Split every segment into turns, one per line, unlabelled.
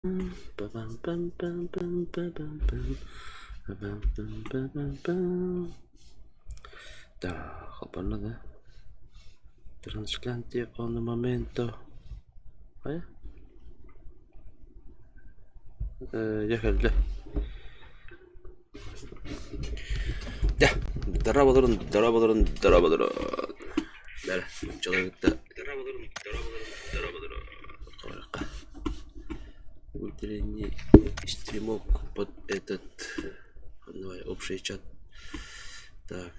Так, хоппонно да? Трансляция он момento. Хайа? Дьэ кэллэ. Дьэ, дорооболорун, дорооболорун, дорооболорун. Бэрэ, дьолу кытта Утренний стримок под этот давай общий чат. Так,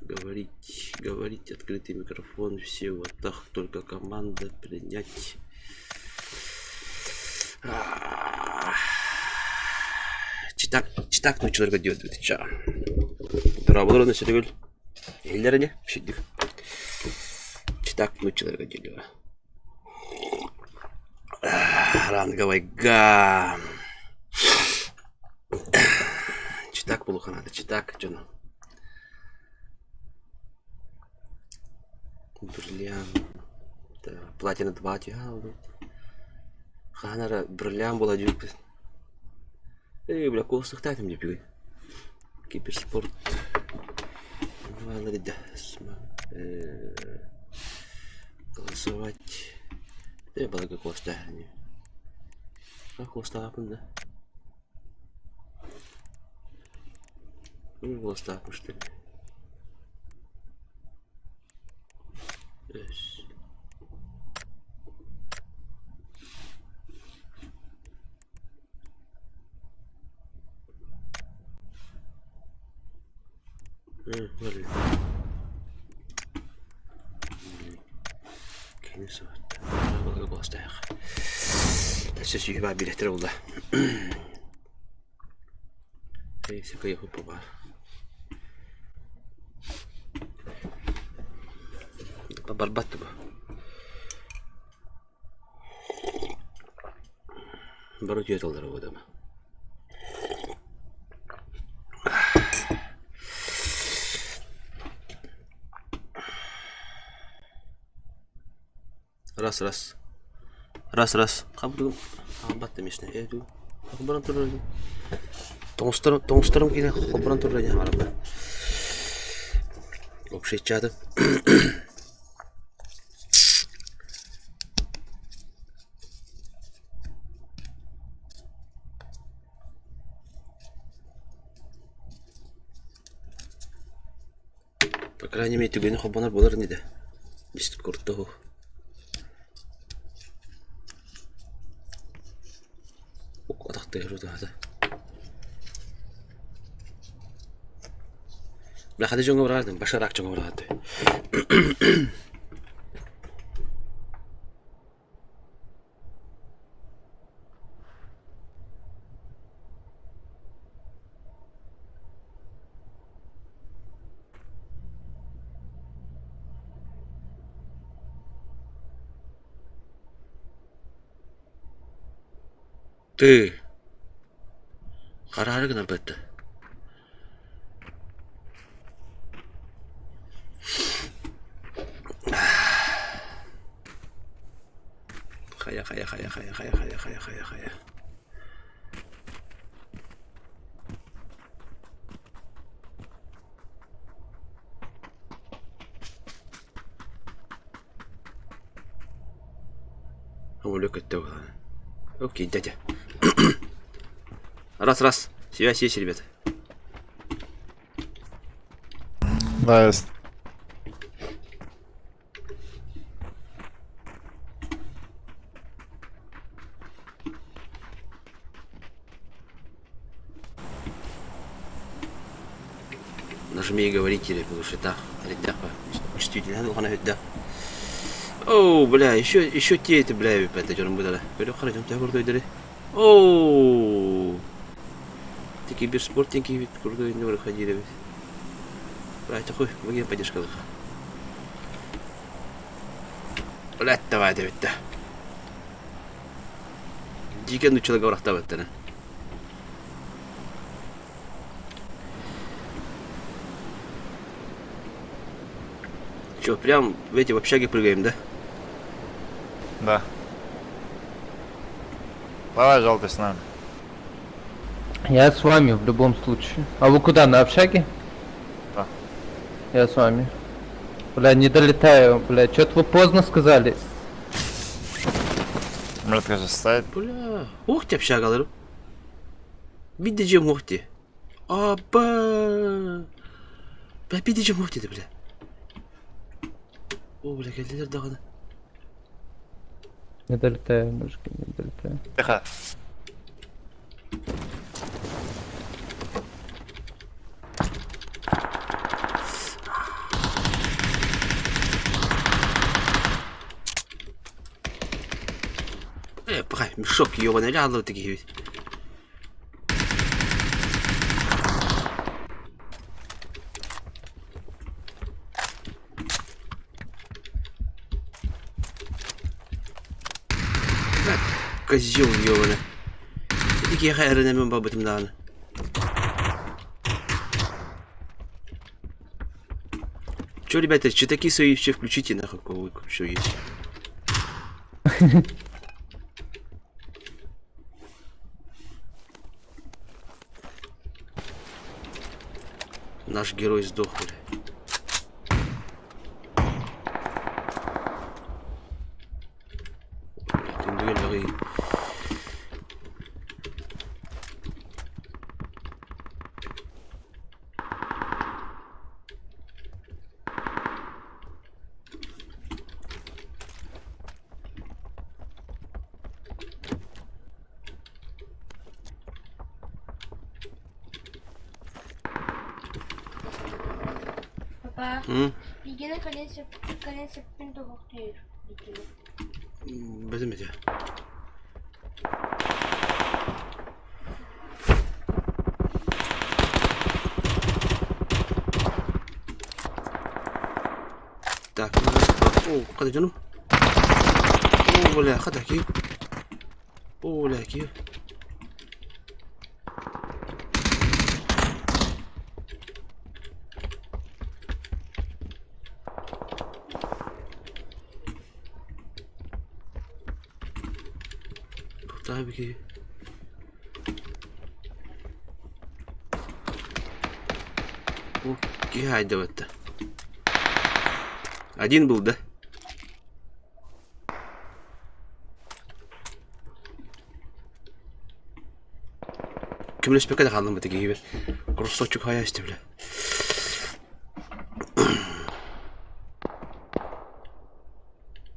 говорить, говорить, открытый микрофон, все вот так, только команда принять. Читак, читак нуччаларга диэбит ча. Дорооболорун өссө Иһиллэр ини, шиддик. Читак нуччаларга диэбит. Ранговайга. Читак буолуохха наада, читак дьоно. Бриллиант, платина 2 түһэ Хаһан эрэ бриллиант буола диэбиппит. Ээ, бля, куоластыахтаатым дии бүгүн. Киберспорт голосовать балыга куоластааһын куоластаабаппын да куоластаабаппын что ли Кини Өссө сүүһү баар билэттэр буолла. Барбат бу. Бары үтүө тыллары буодама. Раз раз. Раз раз. Хабдугум. Хаалбат да местно. Э дуу. Холборон турар. Тоҥустарым тоҥустарым киинэ холборон турар дьэ хаалла. Общий чаты. По крайней мере түгэни холбонор буолар ини да. Дискордтоһу. Атахтыыр утаата. Бля, хата дьоҥҥо быраҕардым, башарак дьоҥҥо быраҕарды. Ты хараары гынан бытты. Хайа, хайа, хайа, хайа, хайа, хайа, хайа, хайа, хайа. Өлө көттө Окей, дядя. Раз, раз. Связь есть, ребята.
Да, есть.
Нажми и говорите, потому что это чувствительно, да. О, бля, еще, еще те это, бля, это дьонум быдара. Көрө харачам тя курдуйдары. О, ты киберспортинг ведь курдуй не выходили ведь. Бля, такой, выгин поддержка Блядь, давай, Давид, да. Дикий нуччаларга бырахтаабаттара. Че, прям в эти в общаге прыгаем, да?
Да. Давай, желтый с нами.
Я с вами в любом случае. А вы куда, на общаге?
Да.
Я с вами. Бля, не долетаю, бля, что-то вы поздно сказали.
Метка же стоит.
Бля, ух ты общагаларым. Биддежем ух ты. Аба. Бля, биддежем ух ты, бля. О, бля, кэллилэр даҕаны.
Не долетаю, мужики, не долетаю.
Тихо.
Э, пахай, мешок ебаный, ляглы такие ведь. Козел ебаный. Ити киһиэхэ эрэнэммин барбытым даҕаны. Че, ребята, читаки свои все включите, нахуй, кого что есть. Наш герой сдох, бля.
Папа,
М?
Билгини кэлин кэлин сөппүн тобохтуур диэтилэр.
Бэтим этэ. Так, о, хата дьонум. О, бля, хата киев. О, бля, киев. Тохтоо киһи. О, киһи айдабатта. Один был, да? Көмөлөспөккө да хааллым бу киһибэр. Кроссовчик хайа истэ бля.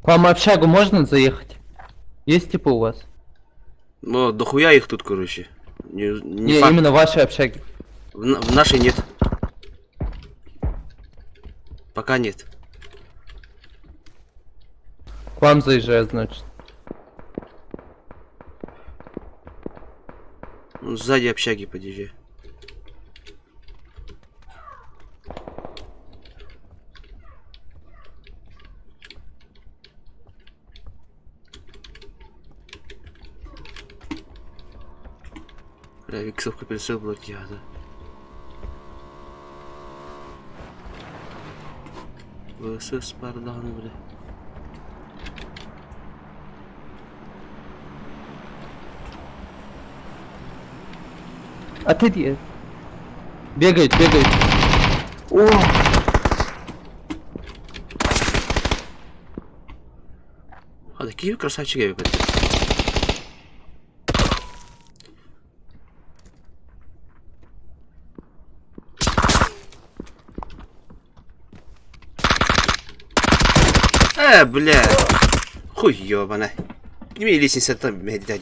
К вам в общагу можно заехать? Есть типа у вас?
Но дохуя их тут, короче. Не, не
Не,
факт.
именно ваши общаги.
В нашей нет. Пока нет.
К вам заезжаю, значит.
Ну, сзади общаги подъезжай. Бля, иксовка прицел блокиада. ВСС пардон, бля.
Отойди. Бегает, бегает. О!
А такие красавчики эбит. Э, бля. Хуй ёбана. Не лестница там медитать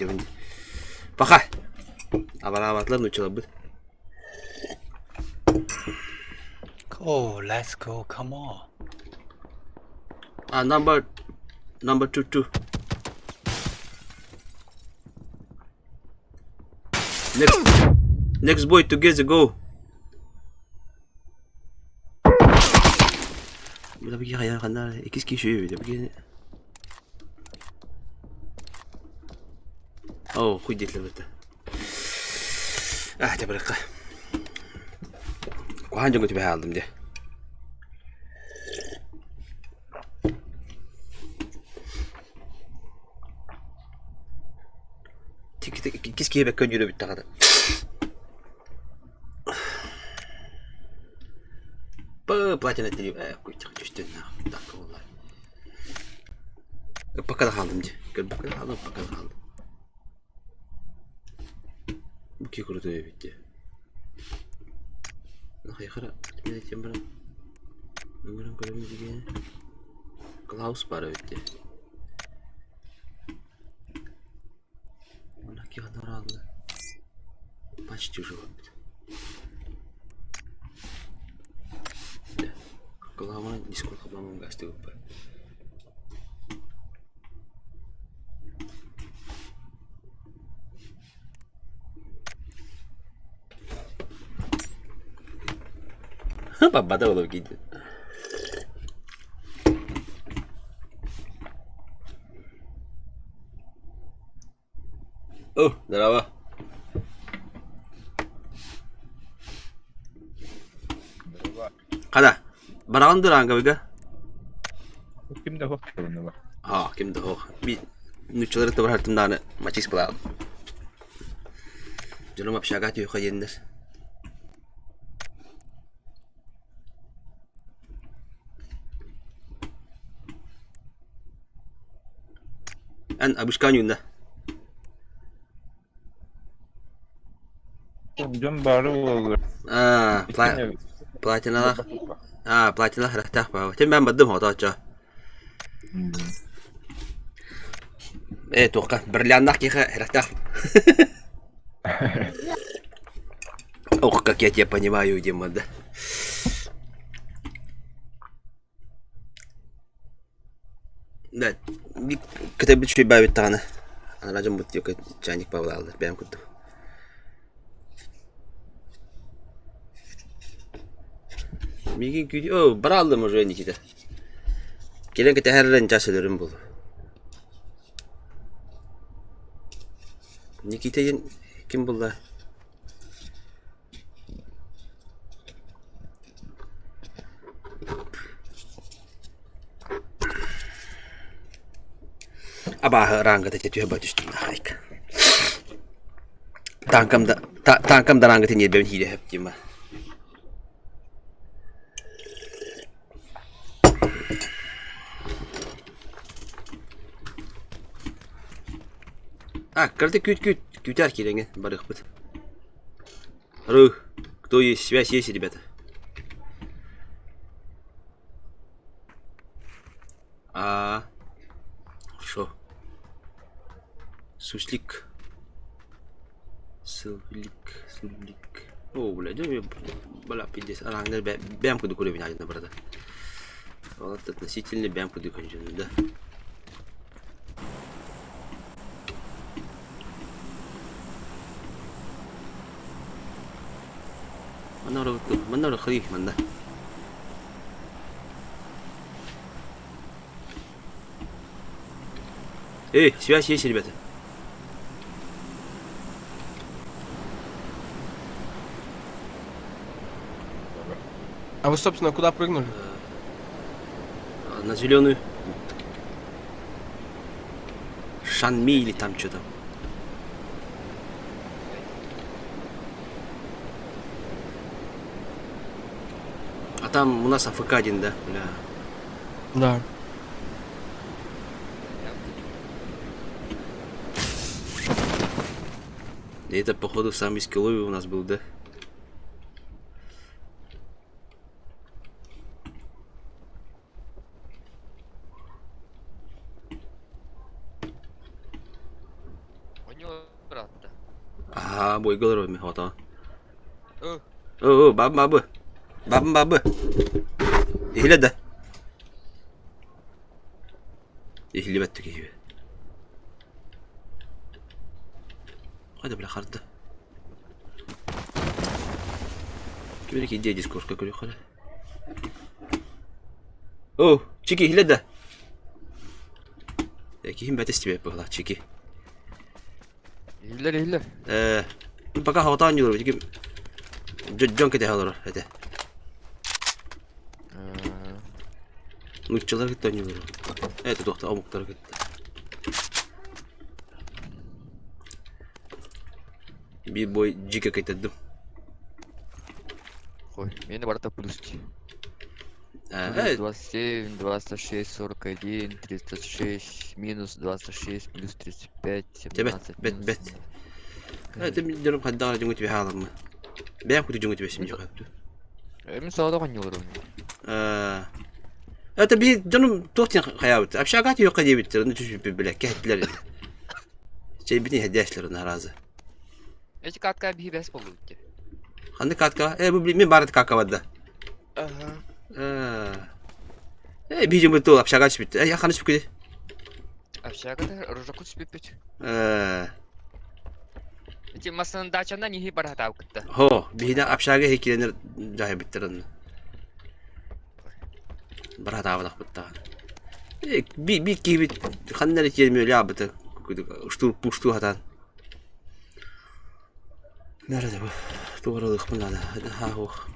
Пока. Абараабатлар нучалабыт.
Oh, let's go. Come on.
А, number number 2 2. Next next boy together go. Бля, ханна иккис киһи үһү Оо, хуй диэтилэр Аа, дьэ барыахха. Куһаҕан дьоҥҥо түбэһэ хааллым дии. киһи бэккэ өнньүрэ бүттэҕинэ. П платина тири э куйчах түстүннээх так буолла. Пока да хаалдым дии. Көрбөккө да хаалдым, пока да хаалдым. Бу киһи крутой эбит дии. Хайхара этим баран. Ыҥыран көрөмүн дигиэн. Клаус баар эбит дии. Она киһи Почти уже вот. Главное, дискорд хабламын гасты выпа. Баббата олор киирдэ. О, здорово. Хара, бараҕын дыраангабыга?
Ким да суох тылыннылар.
Аа, ким да суох. Би нуччалары табар дааны мачис кылаам. Дьонум общага түһүхэ диэннэр. Эн абышкаан юнда.
Дьон бары буолар.
Аа, платиналаах. Аа, платиналаах харахтаах баaba. Тем бэм бардым хотоочо. Ээ, туохха, бриллианнаах киһи харахтаах. Ох, как я тебя понимаю, Дима, да. Да, кытайбыт үчүгэй даҕаны. Анараа дьоммут диэки чайник баалааллар, бэйэм курдук. Миигин күүтү... О, барааллым уже Никита. Кэлэн кэтэһэр эрэн час өлөрүм буолуо. Никита диэн ким булла? Абааһы ыраангата түһэ ба түстүм ахайк. Танкам да танкам да рангатын ньиэрбэбин хиирэ хөп дима. А, карты күт-күт, күтэр киирэҥҥин барыахпыт. Ры, кто есть, связь есть, ребята? А, хорошо. Суслик. Суслик, суслик. О, бля, дьэ, бля, пиздец. Араҥнар бэм куду көрөбүн аайына барда. Вот относительно бэм куду көрөбүн, да. Манна манна хри манна. Эй, связь есть, ребята?
А вы, собственно, куда прыгнули?
На зеленую. Шанми или там что там. А там у нас АФК один, да? Бля.
Да.
Это, походу, самый скилловый у нас был, да? Аа, бойга олоробун хотоо. Оо, бабы бабы. Бабы бабы. Иһилэ да. Иһиллибэт киһи. Хайда бля харда. Ким эрэ дискордка көрүөххэ О, чики иһиллэ да. Киһим бэт истибэт быһыылаах чики.
Иһиллэр, иһиллэр.
Э, пока хотоон ньууру, ким дьон кэтэһэ олорор этэ. Нууччалар кытта ньууру. Это туохта омуктары кытта. Биир бой дьике кыйтардым.
Ой, мені барыта плюс. Плюс 27, 26, 41, 36, минус 26, плюс 35, 17,
бэт,
минус
бэт.
17.
Это мин дьонум хайдаҕар дьоҥҥо түбэһэ хаалыммы. Бэйэм куту дьоҥҥо түбэсим дьоҕа.
Мин саҕада оонньууларым.
Это би дьонум туох диэн хайаабыт. Общага түһүөххэ диэбиттэр, ону түспүппүт бile, кэһэттилэр. Чэйбитин иһэрдээчилэр наразы.
Эти катка биһи бэс боллубут дии.
Ханнык катка? Э, бу мин баарыт кака барда.
Ага.
Э, биһи тыл общага түспүт. Э, я ханы түспүт.
Общагада ружаку түспүппүт.
Э.
Ити массынан дачанан иһи баратааб кытта.
Хо, биһине общага хекиленер жайбыттар онно. Баратаабатахпыттаҕа. Э, би би киһибит ханна эрэ киэрмиөлү аабыта уштуу пуштуу хатаан. Наада бу туоралыахпын наада. Ха-хуох.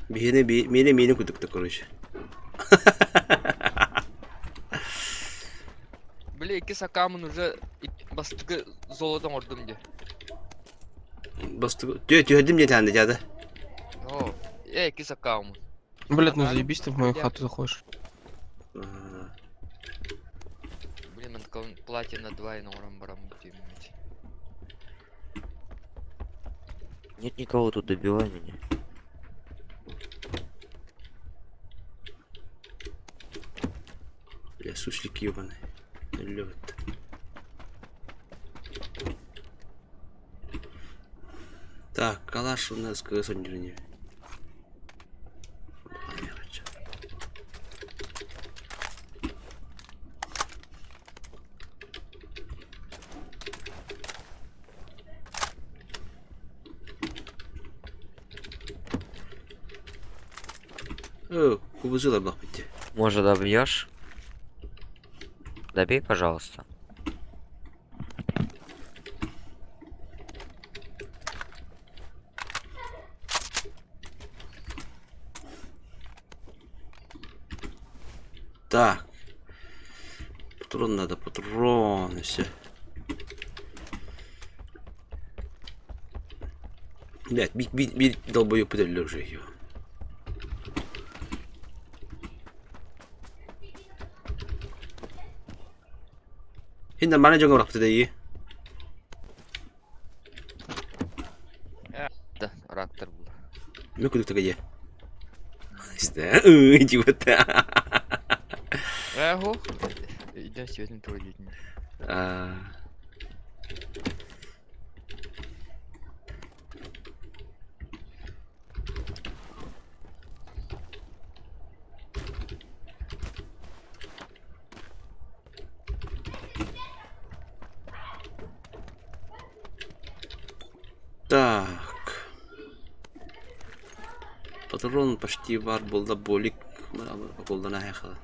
Биһиэнэ миэнэ миэнэ курдук да короче.
Били икки сакаамын уже бастакы золото оҥордум дии.
Бастакы түһэрдим диэн таанда дьаада.
О, э икки сакаамын.
Блять, ну заебись ты в мою хату заходишь.
Блин, мен платина 2 оҥорон баран бүтүммүт.
Нет никого тут, добивай меня.
Бля, суслик ебаный. Лёд. Так, калаш у нас КС не. О, кубызыла блахпытте.
Может, добьешь? Добей, пожалуйста.
Так. Патрон надо, патрон, и все. Блядь, бить, бить, бить, долбоёб педаль уже ее. Хин нормально дьоҥҥо бырахпыта дии.
Да, рактор була.
Мен кудук дии. Истэ, типа
Эхо. Идем сегодня твой день.
Так. Патрон почти бар буолла болик буолла наһаа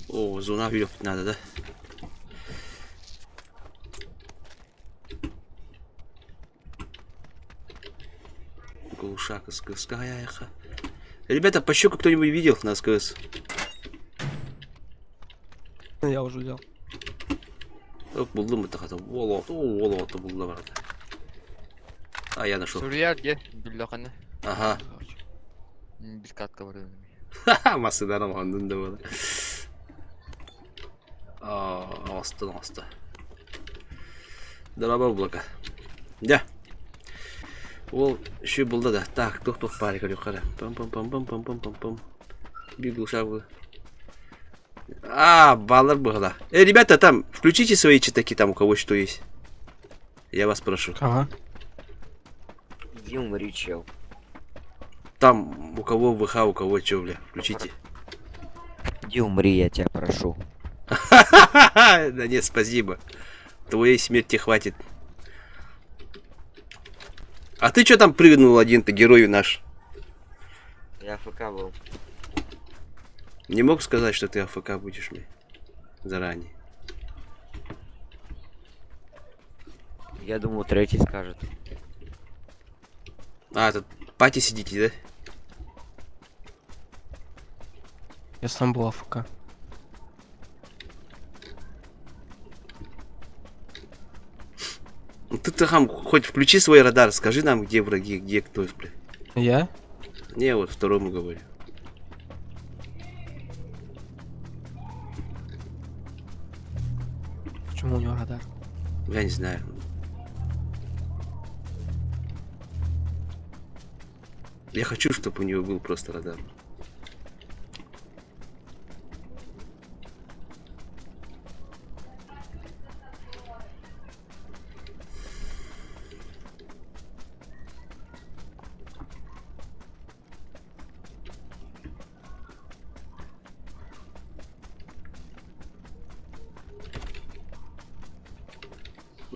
О, зона вперед надо, да? Глушак СКС. Ребята, по щеку кто-нибудь видел на СКС?
Я уже взял.
Оп, булдум это хата. Воло, о, воло, это булда барда. А, я нашел.
Суруйар дьэ, биллэххинэ.
Ага.
Биир катка барыам.
Ха-ха, массыдарым оннун да буолар. Оҥостон оҥосто. Дорабар облако. Дьэ. Ол үчүгэй булла да. Так, туох-туох баар көрүөххэ эрэ. Пам-пам-пам-пам-пам-пам-пам. Биир глушак был. А, баллар быһыла. Э, ребята, там, включите свои читаки там, у кого что есть. Я вас прошу.
Ага.
Иди умри, чел.
Там, у кого ВХ, у кого чё, бля, включите.
Иди умри, я тебя прошу.
Да нет, спасибо. Твоей смерти хватит. А ты чё там прыгнул один-то, герой наш?
Я AFK был.
Не мог сказать, что ты AFK будешь мне заранее.
Я думал, третий скажет.
А, тут пати сидите, да?
Я сам был AFK.
Ну ты там хоть включи свой радар, скажи нам, где враги, где кто, бля.
Я?
Не, вот второму говорю.
Почему у него радар?
Я не знаю. Я хочу, чтобы у него был просто радар.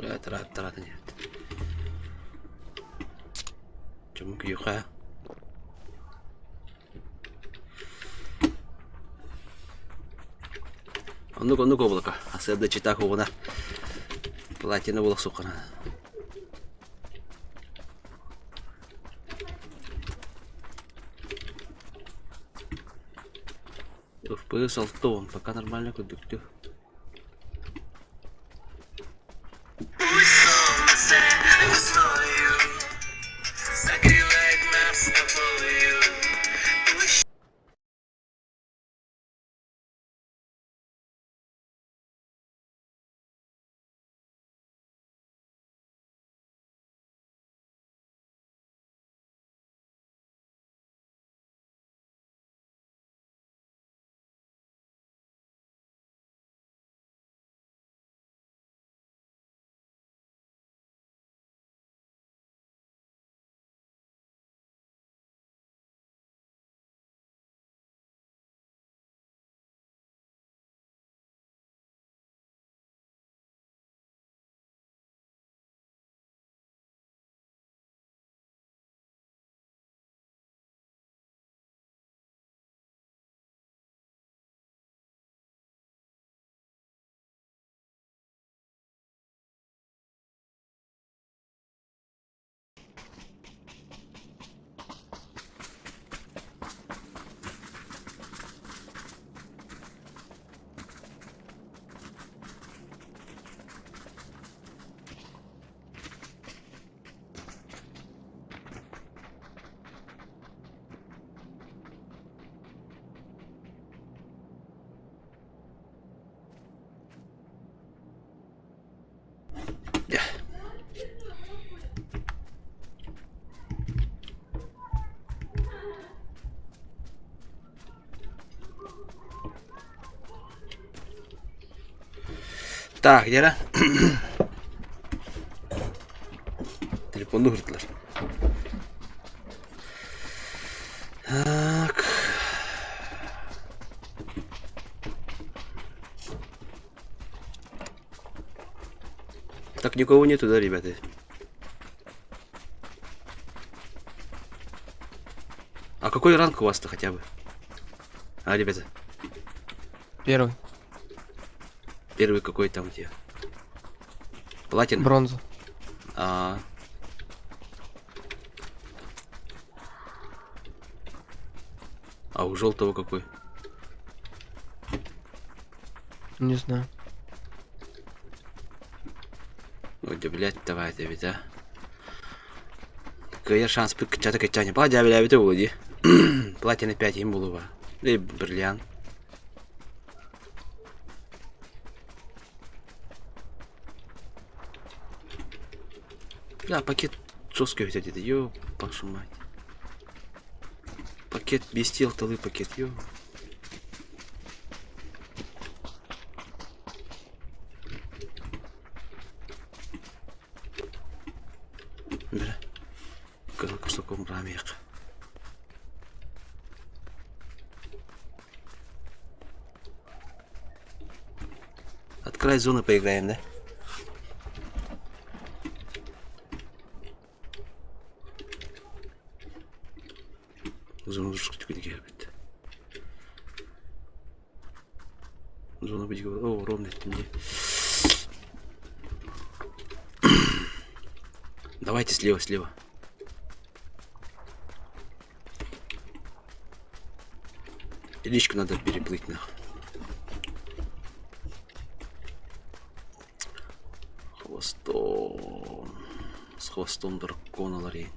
Бля, трат, трат нет. Чому күйіха? Оннук оннук облако. Асыарда читах угуна. Платина буолах суххана. FPS 6 пока нормально курдук Так, где Телефонду hırtlar. Так. Так, никого нету, да, ребята? А какой ранг у вас-то хотя бы? А, ребята?
Первый.
Первый какой там у тебя? Платин?
Бронза.
А. А у желтого какой?
Не знаю.
Ой, да, блядь, давай, это ведь, а. Кая шанс чата качане. Бла, бля, бля, улади. Платина 5 им булува. Да и бриллиант. Бля, пакет жесткий взять это, ё, вашу мать. Пакет без тел, тылы пакет, ё. Бля. Кызыл кусоком рамех. Открой зону поиграем, да? Зону Зона быть О, ровно это Давайте слева, слева. Речку надо переплыть нахуй. хвостом. С хвостом дракона ларей.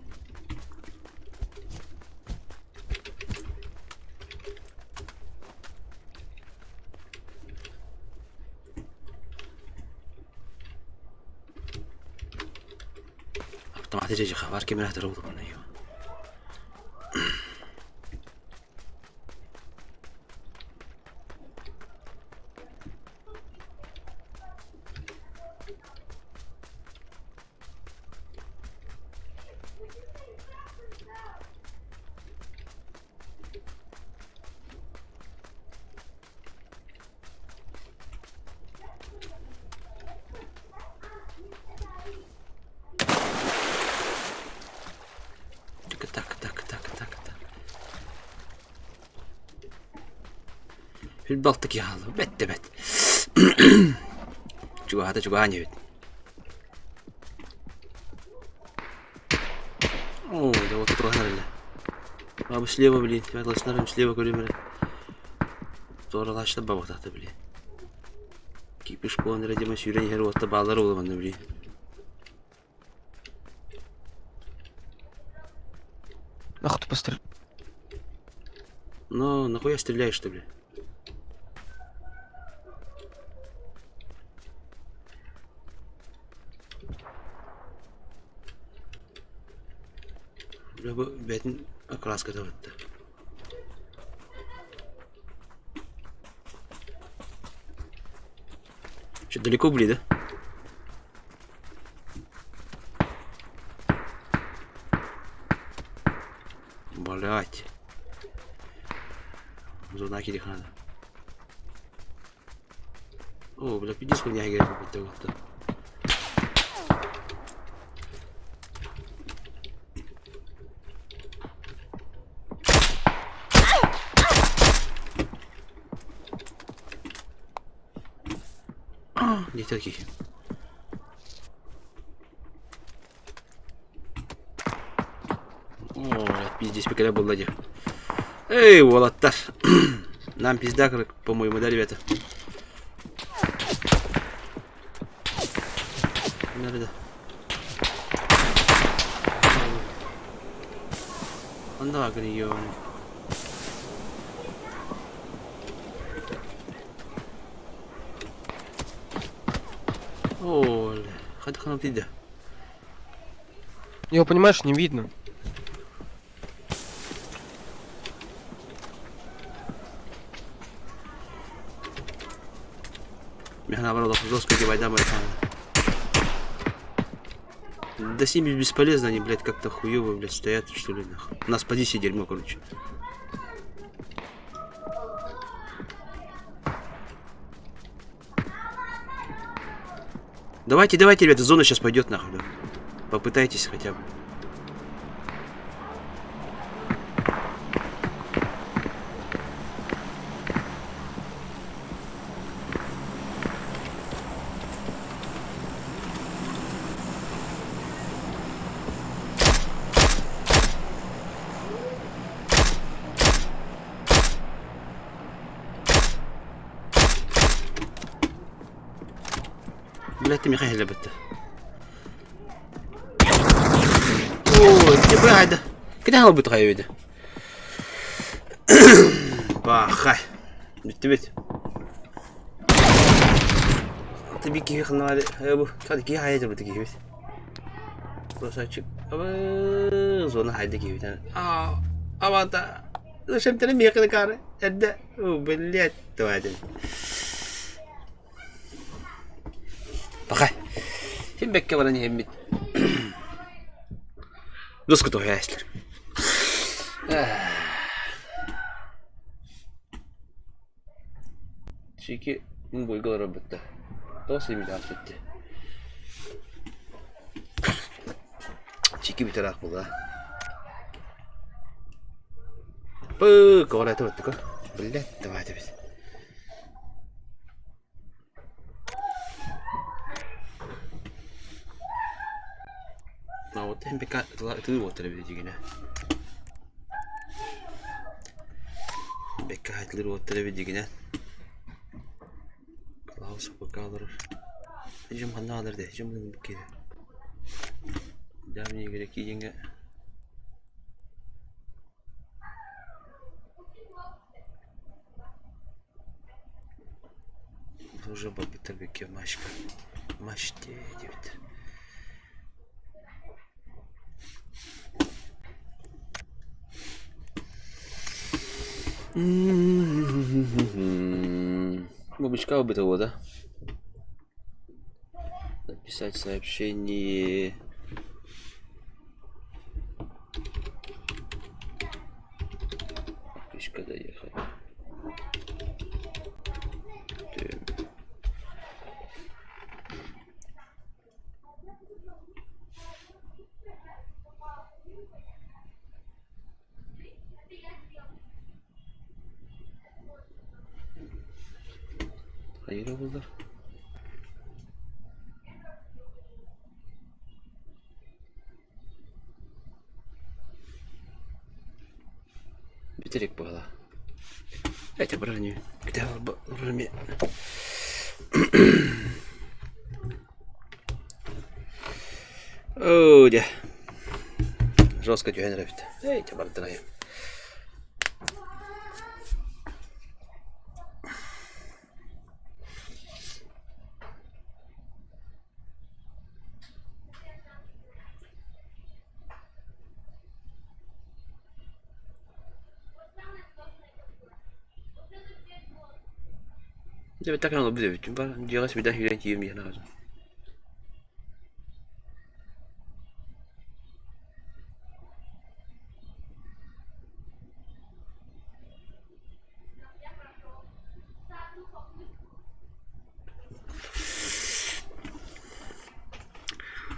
Автоматы дьэ хабар кэмэрэ хатырабыл Так, так, так, так, так, так. Хүл балты хаалы бэт бэт. Чугаһата чугаһаан эбит. О, да вот тут эрэллэр. А слева, блин, лачнарым слева көрүм эрэ. Туоралаачта бабатата, блин. Кипиш буолан эрэ дима сүүрэн иһэр уотта бааллар буолла блин.
Нахуй ты пострел?
Ну, нахуя стреляешь-то, бля? Бля, бу бэтин окраската бытта. Что, далеко были, да? Блять. Зона кирих надо. О, бля, пиздец хуйня играет какой-то вот. Не такие. О, пиздец, когда был ладе. Эй, уолаттар. Нам пизда, по-моему, да, ребята? Надо. Анда гнием. О, хат хана
Его, понимаешь, не видно.
Наоборот, жестко девайда Да с ними бесполезно, они, блядь, как-то хуёво, блядь, стоят, что ли, нахуй. У нас позиции дерьмо, короче. Давайте, давайте, ребята, зона сейчас пойдет нахуй. Да. Попытайтесь хотя бы. Блядь, ты Михаил бітті. Ой, ты бля, Киде алып бит хайбеди. Бахай. Битти бит. Ты би кихи хнали. Бу, кад ки хайды бит кихи бит. Красавчик. Абы зона хайды кихи бит. А, авата. Зачем ты мехали кары? Это, блядь, твою. Бахай. Хим бекке баран хеммит. Доску тояслар. Чики бойголар бітті. Тосы миллиард бітті. Чики битер ақ бұл, а. Пы, говорят, вот такой. Блядь, давай ты бит. А вот МПК ты вот телевидение. Бекка хатлыр вот телевидение. Клаус ПК. Дьон ханна аалар дэ, дьон бу киһи. Давний игроки деньги. Уже бабыта беке машка. Маште диэбит. Бабочка убыта да? Написать сообщение. Пешка доехать. Хайыр булдар. Бүтерик буола. Эти броню. Где брони? Оо, дьэ. Жестко түһэн эрэбит. Эй, бардырайым. Дьэ, так оно будет. Дьиэҕэ сибидэн киирэн тиийэн биһиэнэ аҕатын.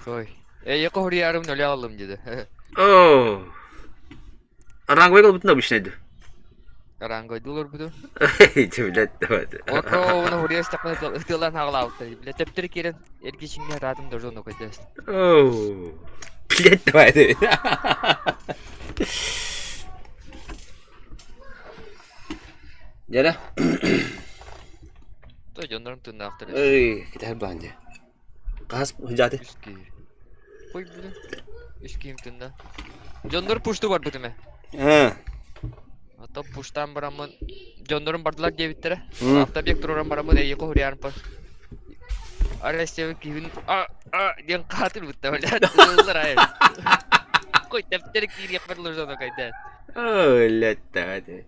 Ой. Эйиэхэ хоруйаарым нөлө аҕаллым диэтэ.
Оо. Ранговый ылбытын обычный ду.
Ранговойдуу олорбутум.
Блядь, давай.
Отро уна хоруйа истэхпинэ ытыалаан хаалаабыттар. Бля, тэптэр киирэн эргичиҥҥэ атаатым даже ону көтөөс.
Оу. Блядь, давай. Дьэрэ.
То дьоннорум тыыннаахтар.
Эй, китэһэр баан дьэ. Хас дьааты?
Үс киһи. Ой, блин. Үс киһим тынна. Дьоннор пушту барбытым ээ.
Аа.
Ото пуштаан бараммын дьоннорум бардылар диэбиттэрэ. Автобег туруоран бараммын эйиэхэ уһуйаарым пар. Арестевин киһин а а диэн хаатырбытта блядь. Ыллар ай. Кой тэптэр киириэхпэр лужаны кайдан.
Ой, блядь, давай.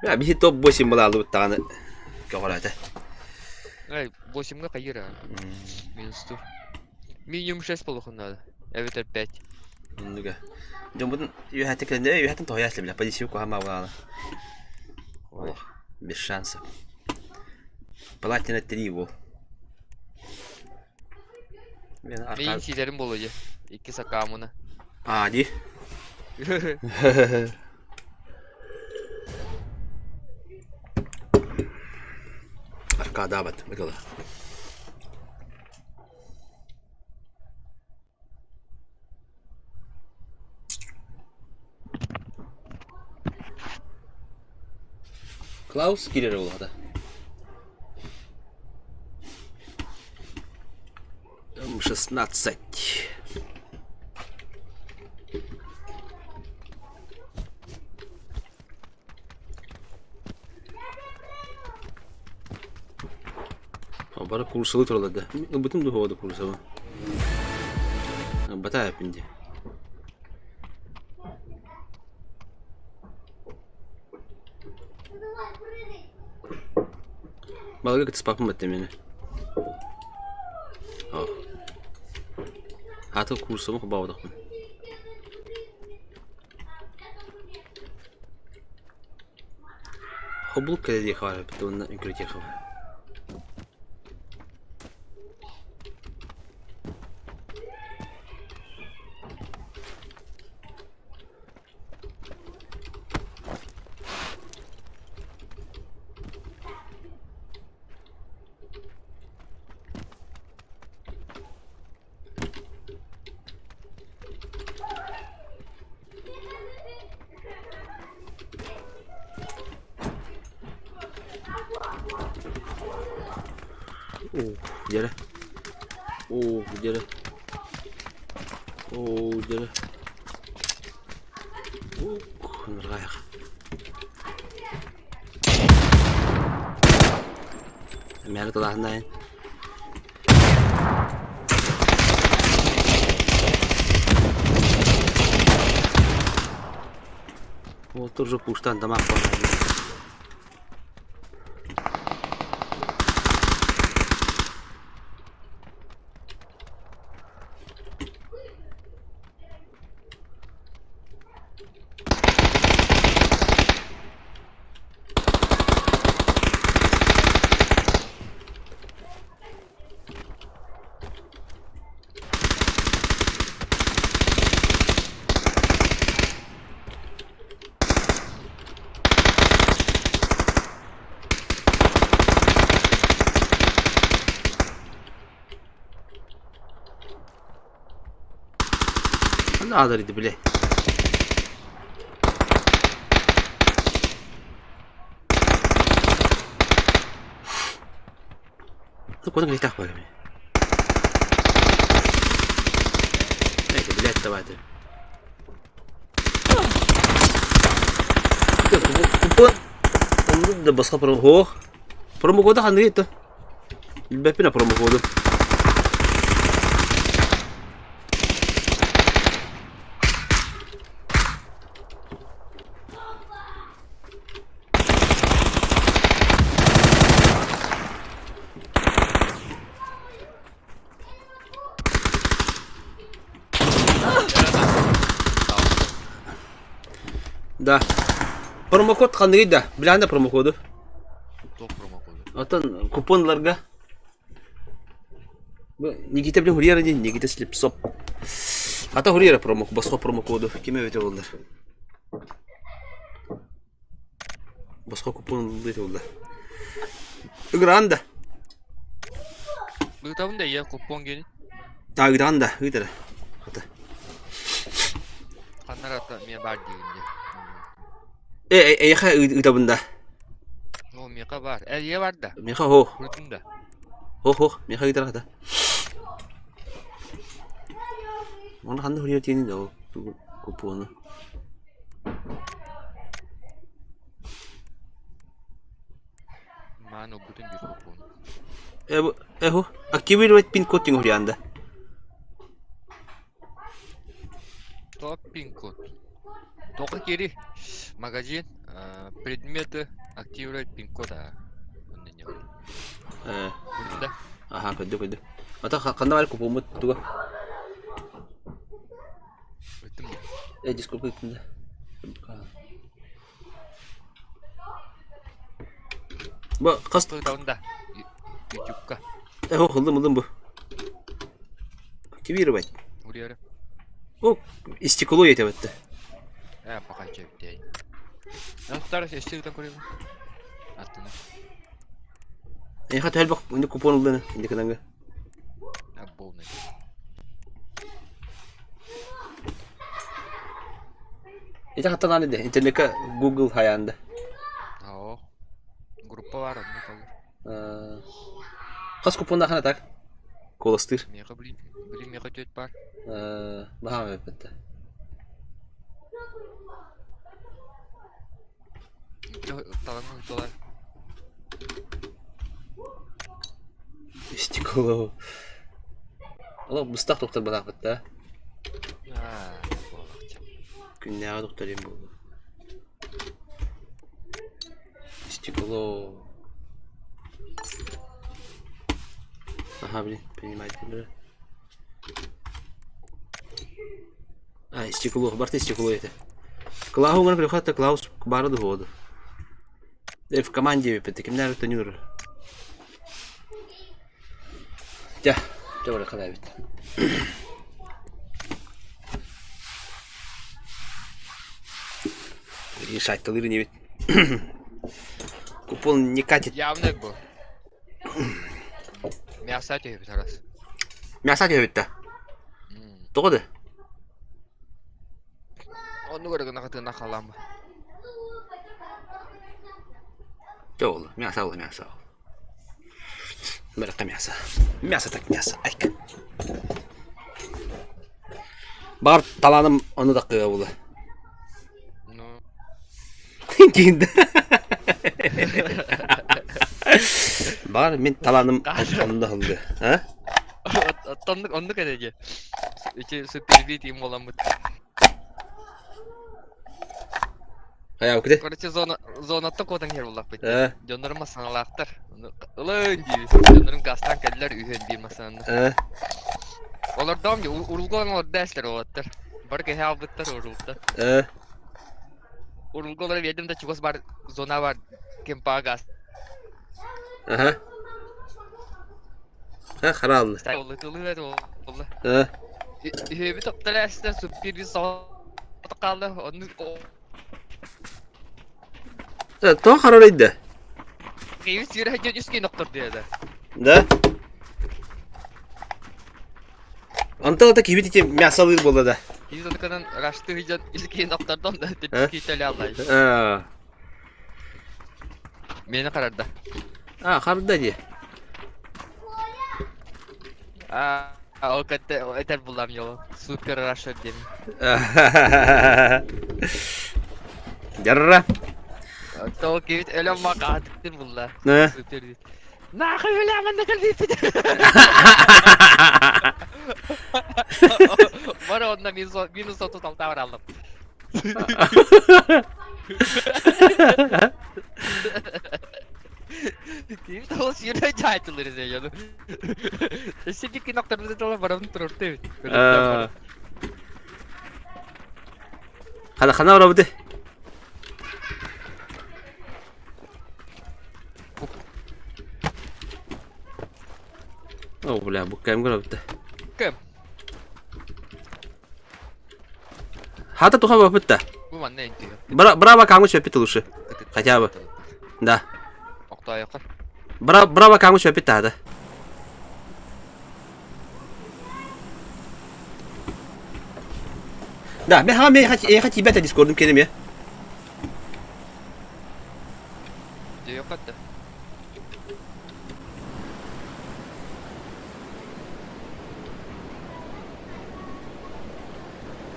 Я биһи топ-8 буолаалыбыт даҕаны көҕүрээтэ.
Эй, 8-га хайыыр аа. Минус 2. Минимум 6 буолуохун наада. Эбэтэр 5.
Оннуга. Дьоммутун үөһэттэн кэлэн, үөһэттэн тоһуйа бile. Позиция куһаама буолаала.
Ой.
Без шансов. Платина 3 был. Мен
Миин сиилэрим буолуо дьэ. Икки сакаамына.
А, ди. Аркадаабат быгыла. Клаус киирэр буоллаҕа. М16. Бары курсалы тураллар да. Ылбытым дуо да курсабын. Ылбата эппин дии. Балыгы кытыспаппын баттым мени. Аты курсабын хобаабатахпын. Хобулук кэлэ диэххэ баар эбит уонна үҥкүрүтүөххэ баар. Оо, дьэрэ. Оо, дьэрэ. Оо, дьэрэ. Ух, нырҕайах. Мээнэ тылааһыннаайын. Вот тоже пуштан тамақ Ханна адар бile. Куда грехтах барами? Эй, блядь, давай ты. Купон. Да басқа промо. Хо. Промокода ханны это. Билбэппин промокоду. Да. Промокод ханныгый да. Билэҕин да промокоду?
Топ промокоду.
Оттон купонларга Никита блин хурьер один, Никита Слепцов. Ата хурьера промо, босхо промокоду. Ким эбите боллар? Босхо купон ыллыйт боллар. Ыгыран да.
Ыытабын да ийэ купон гени.
Та ыгыран да, ыытара. Ата.
Ханнар ата миэ баар диигин дии.
Э, эйэхэ ыытабын да.
Оо, миэхэ баар. Э, ийэ бар да.
Миэхэ хо.
Крутун да.
Хо-хо, миэхэ ыытар хата. Оны ханна хурьер тиэнин да купону.
Маан ылбытын биир купону.
Эхо, активировать пин-код тиҥ хурьянда.
Топ пин-код. Тока кири. Магазин. Предметы. Активировать пин-код.
Э.
Да.
Аха, көрдү, көрдү. Ата ханна бар купоммут туга?
Ыттым да.
Э, дискурка ыттым да. Бу хас
да. Ютубка.
Э, ыллым, ыллым бу. Активировать.
Урьяры.
О, истекло етебетте.
Э, пока чөптей. Аттар эстер көрөбүн. Аттына.
Эха тэлбэх инде купон ылдыны, инде кынанга.
Полный.
Ити хаттан аны де, интернетка Google хаянда.
Оо. Группа бар, онно толор.
Хас купонда хана так? Колостыр.
Меха блин, блин меха төт бар.
Баха өпөттө.
Таланын толар.
Стекло. Ола быстах доктор балаахпыт да.
Аа, буолахча.
Күннээҕи доктор им буолу. Стекло. Ага, блин, принимайте, бля. А, стекло, барты стекло это. Клаху гана прихватта Клаус бары дуоду. Э, в команде випет, кимнер это нюр. Тя, тя бара халабит. Решать талыры не ведь. Купон не катит.
Явно бу. Мясо төһүбүт арас.
Мясо төһүбүт да. Тоҕо да?
Онну көрөгөн хатына халам.
Чэ ол, мясо ол, мясо ол. Быракка мясо. Мясо так мясо. Айка. Бар талааным ону да кыа була.
Ну.
Киинде. Бар мин талааным онно да ылды. А?
Оннук оннук эдеге. Ити супербит им боламмыт.
Хайа куде?
Короче, зона зонаттан куотан киһэр буллахпыт.
Э,
Дьоннорум массыыналаахтар. Ылын диибит. Дьоннорум газтаан кэллэр үһүөн биир массыынаны.
э.
Олордоом дии, урулга олорон олордо эстэр уолаттар. Бары киһи аалбыттар урулта.
Э.
Урулга олоро биэрдим да чугас бар зона бар кемпаҕа газ.
Аха. Ха харааллы.
Оллы олла.
Э.
Үһүөбүт оптор эстэр суппир соҕотох хаалла. Онну
Тоҕо харарыйда?
Киһи сүүрэ дьон үс киин охтор диэдэ.
Да? Онтон ата киһибит ити мясолыыр буолла да.
Киһи сатыканан рашты дьон үс киин охтордом да
Э?
киһи төлө аллай.
А,
Мени харарда.
а харда дии.
А, ол кэтте этэр буллам йолу. Супер рашер диэн.
Дьарра.
Ол киһит өлөн макаатыктын булла.
Э?
Супер диит. Нахуй бля, манна кэлбиппит. Бары онно минус минус 36 бараллым. Киһи ол сүүрэ дьаайтылыр дьону. Өссө биир киноктарбытын тала барабын турурту эбит.
Э. Хана хана барабыты. О, бля, бу кэм көрөбүтэ.
Кэм.
Хата туха бапытта.
Бу манна интиһэ.
Браво камы сөппит лучше. Хотя бы. Да.
Октоойоххо.
Браво камы сөппит тада. Да, мен ха мен хати тебя дискордум келем я.
Диэххэ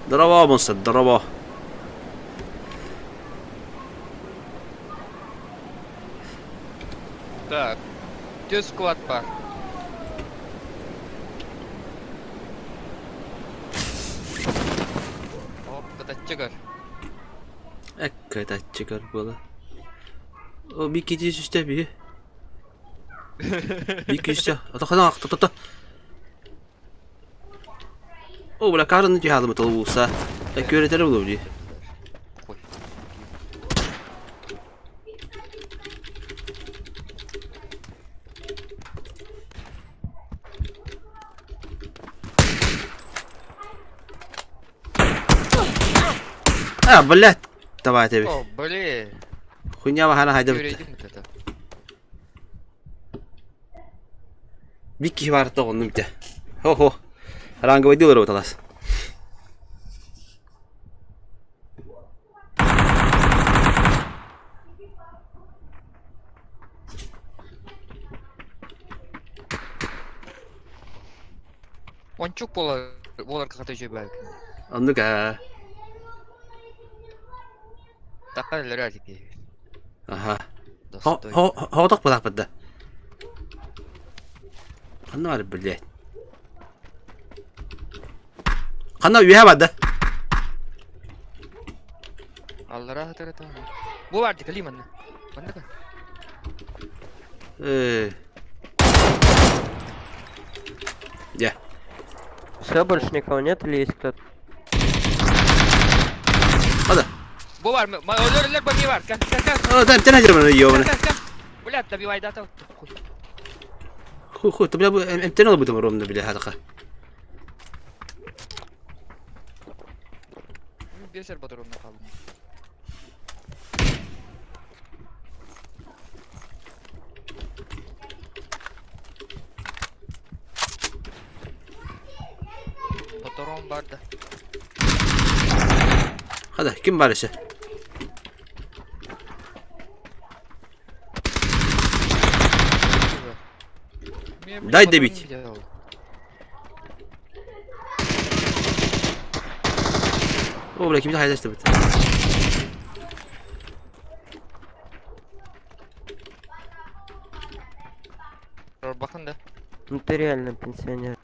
Здорово, монстр, здорово.
Так. Түс склад бар. Оп, кытаччы көр.
Эккэтаччы көр буола. О, бикити сүстэ би. Бики сүстэ. Ата хана то то. О, бля, карны тихалым толуса. Эккөретер булу ди.
Ой.
А, блядь. Давай тебе.
О, блин.
Хуйня бахана хайда бит.
Күрейдим вот это.
Бикки бар тоҕоннум битэ. Хо-хо. Ранговый дилер уталас.
Ончук болар, болар каката жөбәк.
Оннук аа.
Такка лерәлики.
Аха.
Достой.
Хоотох балаах да. Ханна бар блядь. Ханна үһэ барды.
Аллара хатара та. Бу бар дикали манна. Манна ка.
Э. Я.
Все, больше никого нет или есть кто-то?
Хада.
Бу бар, ма өлөр бами бар. Кан кан кан.
О, да, тена жермен ёбана.
Кан кан. Блядь, добивай да там.
Ху ху, ты бля, эмтен алып бутым ромна бля хадака.
Бесер батырымны калдым. Патрон бар да.
Хада, ким бар иши? Дай добить. О, бля, ким хайдастыбыт.
Рорбахан да.
Ну ты реально пенсионер.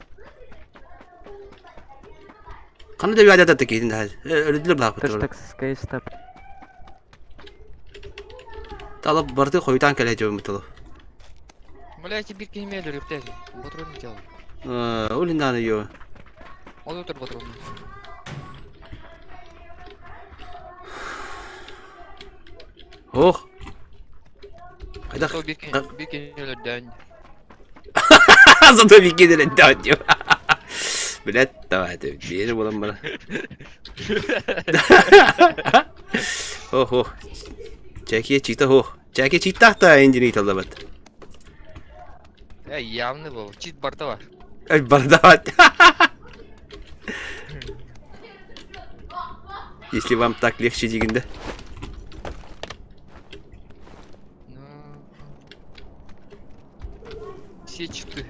Ханна да баада такейдин да. Өлүдүлөр баах
Ты ж так с КСТ.
Талап барды хойутан кэлэ дьон бутылы.
Бля, эти бирки не имели, рюктези. Патрон не делал.
Ол индааны йо.
Ол өтөр патрон.
Ох. Хайдах.
Зато бирки бирки өлөрдөөн.
Зато бирки өлөрдөөн диё. Блядь, давай, ты бери булан бара. Ох, ох. Чәки чита ох. Чәки читтахта инжини талабат.
Э, явный был. Чит барда бар.
Эй, бардават. Если вам так легче дегенде.
Ну... Все читы.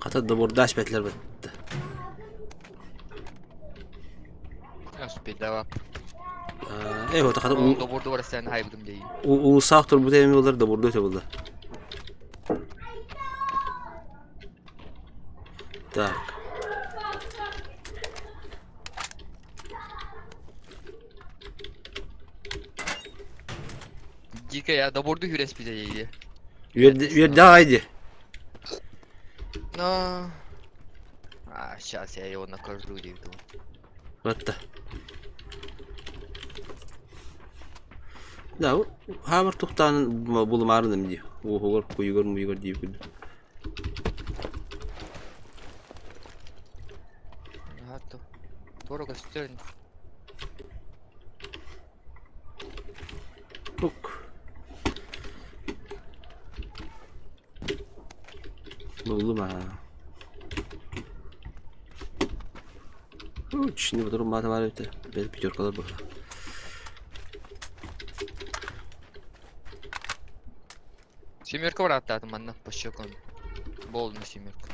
Хата добурдааш бэтилэр бытты.
Успейдава.
Э, вот хата
Добурду бар сен хайбыдым дейин.
улусаах турбут эми болар добурду өтө булда. Так.
Дико я добурду хүрес биде дейди.
Үерде айды.
Но... А, сейчас я его накажу, дейди.
Батта. Да, хамар тухтаанын булумаарыным дии. Уохугар, куйугар, муйугар дии күндү.
Ато. Туора көстөр.
Ук. Буллум аа. Чине бұдырым баты бар өте. Бәл пятеркалар бар.
Семерка бар аттадым манна по щекам. Болду семерка.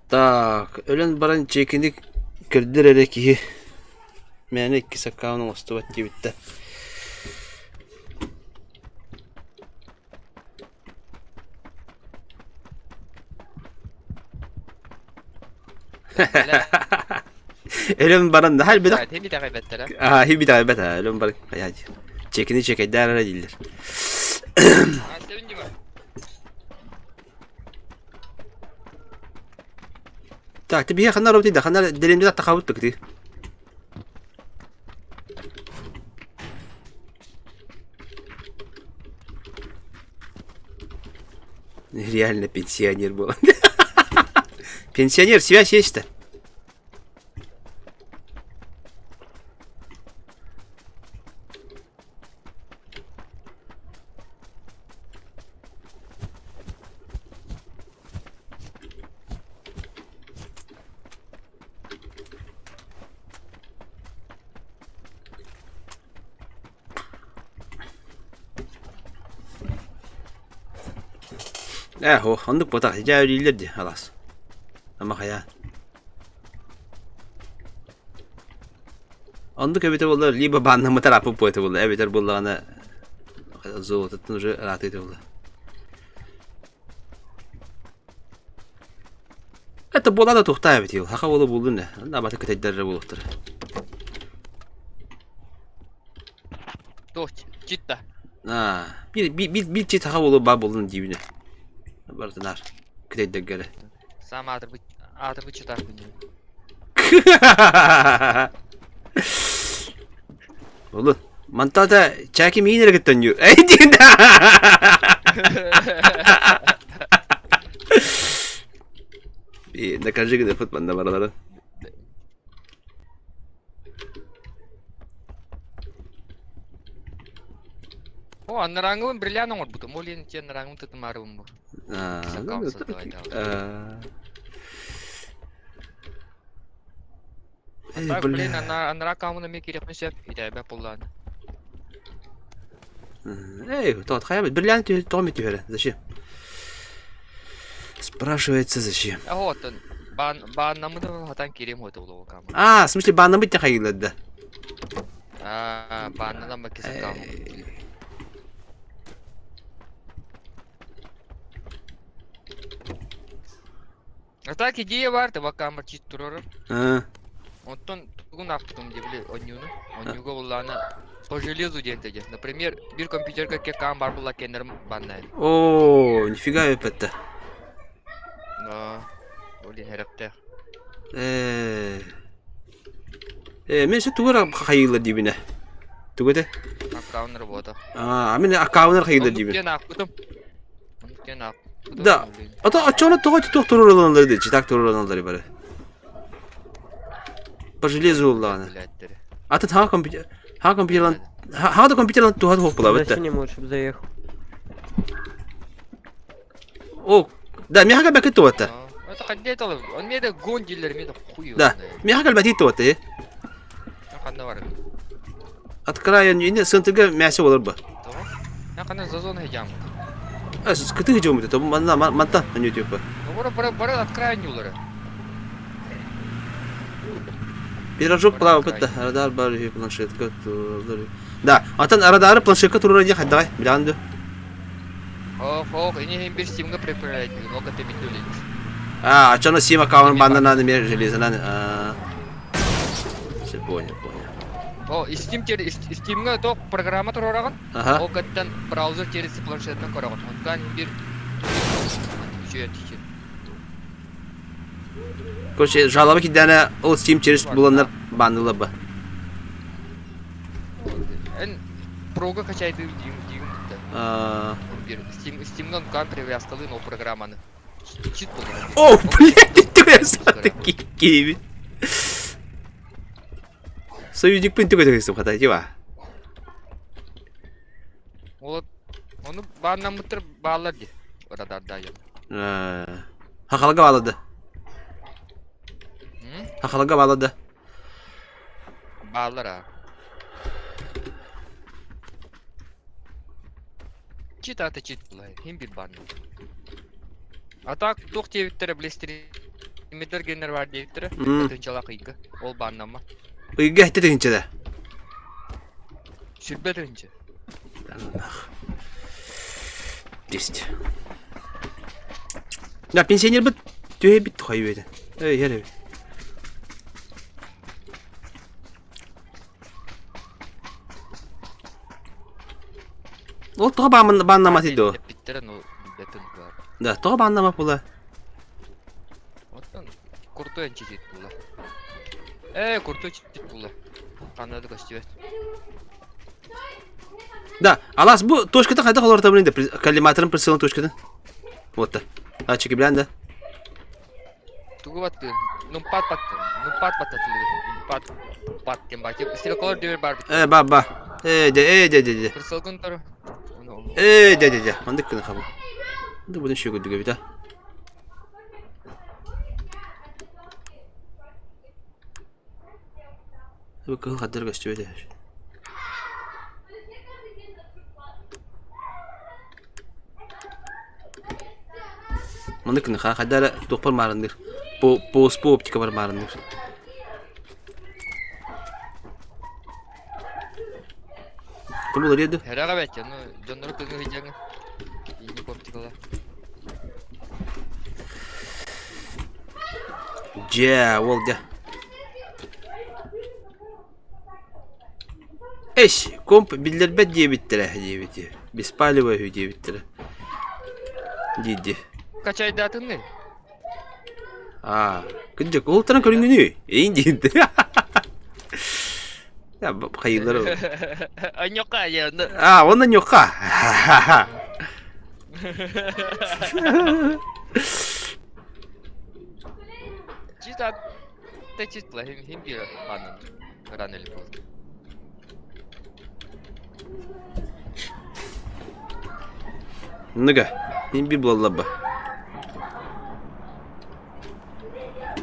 Так, өлөн баран чекини кирдир эрэ киһи. Мээнэ иккис аккаунун оҥостубат диэбиттэ. Өлөн баран да хал бедах.
Хemi тәгәйбәттәр.
Аа, хи бит бет өлөн баран хаяж. Чекини чекейдээр эрэ дииллэр.
А, севинди бар.
Так, ты бие ханар да ханар делемде тахабыт ты. Реально пенсионер был. Пенсионер, связь есть-то? Ээ, хо, оннук буолбатах, дьэ үлэлииллэр дии, алаас. Ама хайа. Оннук эбитэ буоллар, либо бааннаммытар аппыт буолта буолла, эбэтэр буоллаҕына золототтан уже ыраатыыта буолла. Это буола да тухтаа эбит ил. Хаха буола буллун да. Онно абата кытайдар эрэ буолуохтара.
Туох читта.
Аа, биир биир биир чит хаха буола баа буоллун диибинэ. Барытынаар кытайдарга эрэ.
Сам аатырбыт аатырбыт читар күнү.
Олу. Мантата чаки миин эрэ кыттан ю. Эй диэн. Накажи гына фут манна баралара.
О, анарааҥҥыбын бриллиант оҥорбутум. Ол иһин ити анарааҥҥыбын тытымаарыбын бу.
А,
Иккис
ну,
аккаунт
да,
создавайдаабыт.
а.
А
Эй,
так, блин,
бля.
анараа аккаунтун эмиэ киириэхпин сөп. Итэбэ буллаан.
Эй, тот хайа бриллиант тоҕо түһэрэ? Зачем? Спрашивается, зачем?
Аһо, оттон баан бааннаммытын хатан киириэм хуота булуо аккаунт.
А, в смысле, баннамыт те хайылар да?
Аа, бааннанан иккис аккаунт. А так идея бар, ты камер чит турар.
А,
Онтон тугун аахпытым дии били онньууну. Онньууга буллаана по железу диэн тэдэ. Например, бир компьютерга кекаан бар булла кеннерим баннайын.
О, нифига өпөттө.
Но, ол иһин эрэптээх.
Э. Э, мен тугу хайылар диибинэ. Тугу этэ?
Аккаунт работа.
А, мен аккаунтар хайылар
Оннук
диибин.
диэн аахпытым. Оннук диэн аахпытым.
Да.
Блин.
Ата оччоно тоҕо туох туруораланаллар дии, читак туруораланаллар бары. По железу уллаана.
Блядь,
Атын хаҥа компьютер, хаҥа компьютерлан, хаҥа да компьютерлан туһат хуох була
За
бытта.
синим лучше бы заехал.
О, да, миэхэ кэлбэккин туотта.
Это ханна это он мне это гон дилер, мне это хуй его
Да.
знает.
Миэхэ кэлбэтин туотта, э.
Я ханна бар.
От края не сынтыга мясо болар ба.
Того? Я ханна зазон хедям.
А, кыты жомут, то манна манта аню типа.
Бара бара бара от края не улары.
Пирожок
Бара
плава
от края.
бытта, радар бар планшетка турар. Да, атын радары планшетка турар дии хайдагай, билан ду.
Ох, ох, и не бир стимга препарат, много ты битулит.
А, ачана сим аккаунт баннанан мер железанан. А. Все понял, понял.
О, и Steam тер Steamга то программа турараган.
Ага.
О, каттан браузер через планшеттан көрөгөн. Онтан бир үчү тичи.
Короче, жалоба кидәне ол Steam через буланнар баннылар ба.
Эн прога качайды дим дим битте.
А.
Бир Steam Steamган кан привязкалы но программаны. Чит болду.
О, блядь, ты сатыки киви. Союзник пын түгө төгөсүм хата жиба.
Ол оны баннамыттыр баалар ди. Радарда я.
Хахалга балады.
М?
Хахалга балады.
Баалар а. Чит аты чит булай. Хим бир банны. А так тух тебиттере блестер генер бар дебиттере.
М.
Тынчалак ыйга. Ол баннама.
Ыйга хетте тегинче да.
Сүрбе тынчы.
10. Да, пенсионер бит төһө бит тухай беде. Эй, хере. Ол тоҕо бааннамат иди.
Биттере ну бетин бар.
Да, тоҕо бааннамат була.
Оттон куртой читит була. Э, куртой читит була. Канады костюет.
Да, алас бу точката хайда холор табын инде коллиматорын прицелын точката. Вот та. А чеки билэн да.
Тугу батты. Ну пат пат. Ну пат пат атылды. Пат пат тем бати. Стрелкалар дөбөр бар бит.
Э, ба ба. Э, де, э, де, де, де.
Прицелгын тур.
Э, де, де, де. Мандык кына хабы. Да будем шөгө дүгө бит а. Бу кыл хаддар көстүбөт. Мандык кына хаддар тохпар марындыр. По по спо оптика бар марындыр. Ким булар еді?
Херага бәт, ну донор кызны видяңы. Инник оптикала.
Дьэ, ол дьэ. Эш, комп биллэрбэт диэбиттэрэ диэбити. Беспалево үһү диэбиттэрэ. Диди.
Качайдатынны.
А, кырдьык, ол таран көрүҥүнүй. Эйин диэбит. Я хайылар ол.
Аньока я.
А, онно ньока.
Чит ат. Та чит ла хим хим бир банан. Рано или поздно.
Ну-ка, мин биир булаллар ба.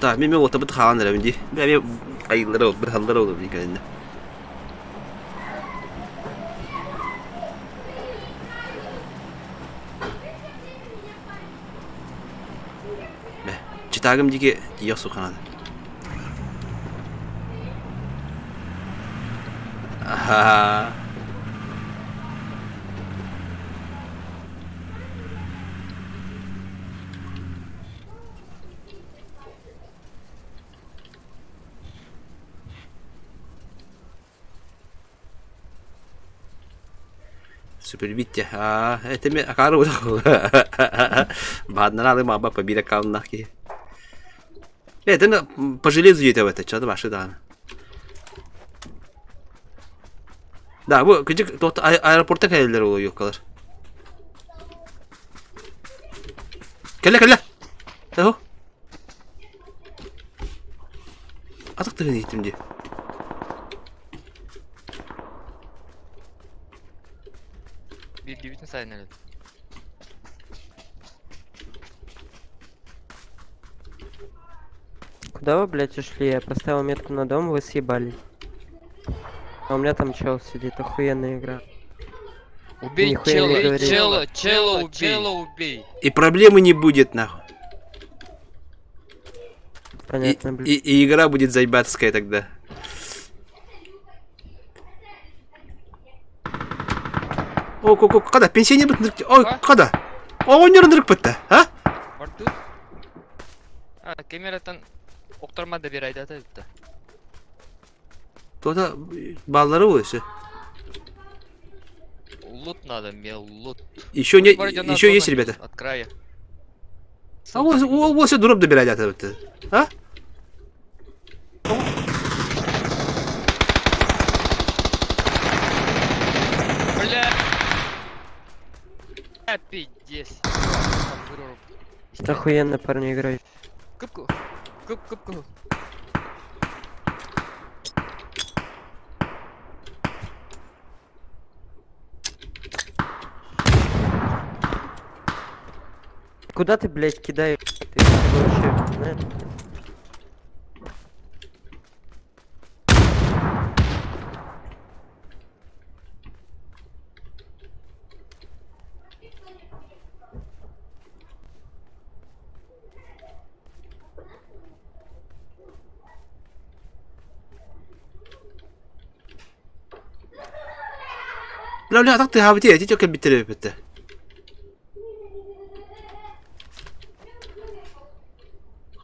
Так, мин мен уотабыт хаалан эрэбин дии. Бля, мен айыллара ол, бырахаллара ол дии кэлиннэ. Бэ, читагым диги тиийэх суханады. Аха. Сүпүрбүт аа этими акаары бааднара маба побида калнах киһи. Это по железу едет это, что-то ваши да. Да, бу кыжык тот аэропортта кэлэллэр ол юккалар. Кэлэ кэлэ. Того. Атах тыгын иһиттим дии.
Биирдиибитин сайын эрэбит.
Куда вы, блядь, ушли? Я поставил метку на дом, вы съебались. А у меня там чел сидит, охуенная игра.
Убей
Нихуя
чела,
не говори.
чела, чела убей. Чела убей.
И проблемы не будет, нахуй. И,
Понятно, блядь.
и игра будет заебатская тогда. О, ко, ко, когда? Пенсионер бит Ой, когда? О, не рынок бітті, а?
Барды. А, камераттан охторма да бир айдата дипти.
Тода баллары ол
Лут надо, мне лут.
Еще не,
Бар жана
еще есть,
зона
ребята.
От края.
А вот, вот, вот все дроп добирать это. А?
Бля. Пиздец.
Охуенно парни играют.
Кып кып кып кып.
Куда ты, блядь, кидаешь? Ты вообще, знаешь?
Бля, бля, так ты хабити, эти только биттере битте.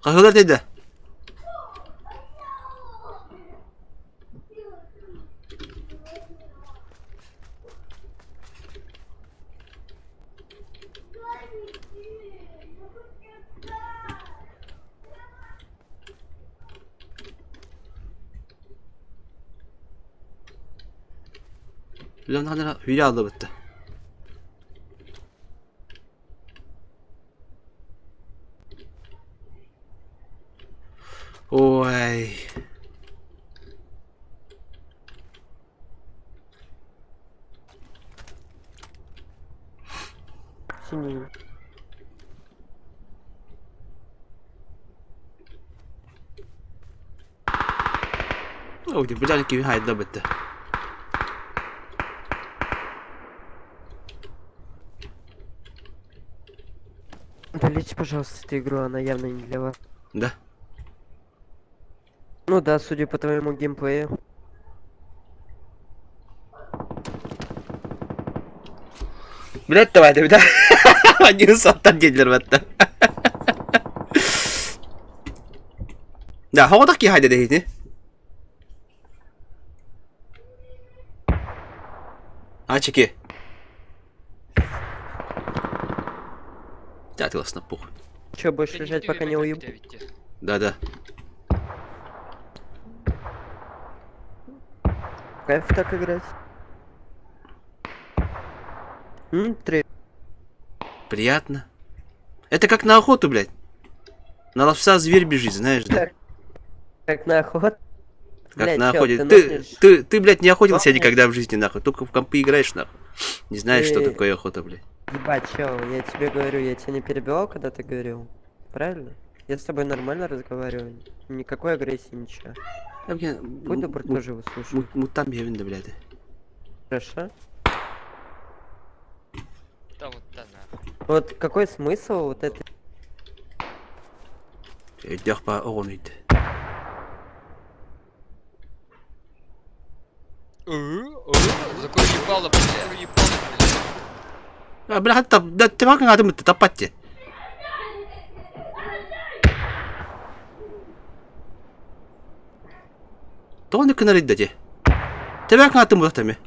Кахылар dedi. Бля, hülya aldı bitti. Ой.
Синий.
Ой, бля, киви хайда битти.
Удалите, пожалуйста, эту игру, она явно не для вас.
Да.
Ну да, судя по твоему геймплею.
Блять, давай, да. Один саттан dediler hatta. Да, havadaki ki hayda dedi. А чеки. Да, ты на похуй.
Че, будешь лежать, пока не уеб...
Да-да.
Кайф так играть. М, три.
Приятно. Это как на охоту, блядь. На ловца зверь бежит, знаешь, да?
Как на охоту.
Как
Блядь,
на
чел,
охоте.
ты
Ты,
нокнешь.
ты, ты, блядь, не охотился
Нокнешь.
никогда в жизни, нахуй. Только в компы играешь, нахуй. Не знаешь, что
Ты-
такое охота, блядь.
Ебать, чел, я тебе говорю, я тебя не перебивал, когда ты говорил. Правильно? Я с тобой нормально разговариваю. Никакой агрессии, ничего. Будь добр, тоже выслушай.
Муттан биһэбин да блядь.
Хорошо?
Там вот та нахуй.
Вот какой смысл вот этой
Өйдөөх ба оҕону ыйда.
Закрой ебало, блядь. Закрой ебало, блядь.
А, бля, хатта, да, тебак ngатым битте, таппат Тоҕо кынар идде ти? Тебак ngатым бу тами.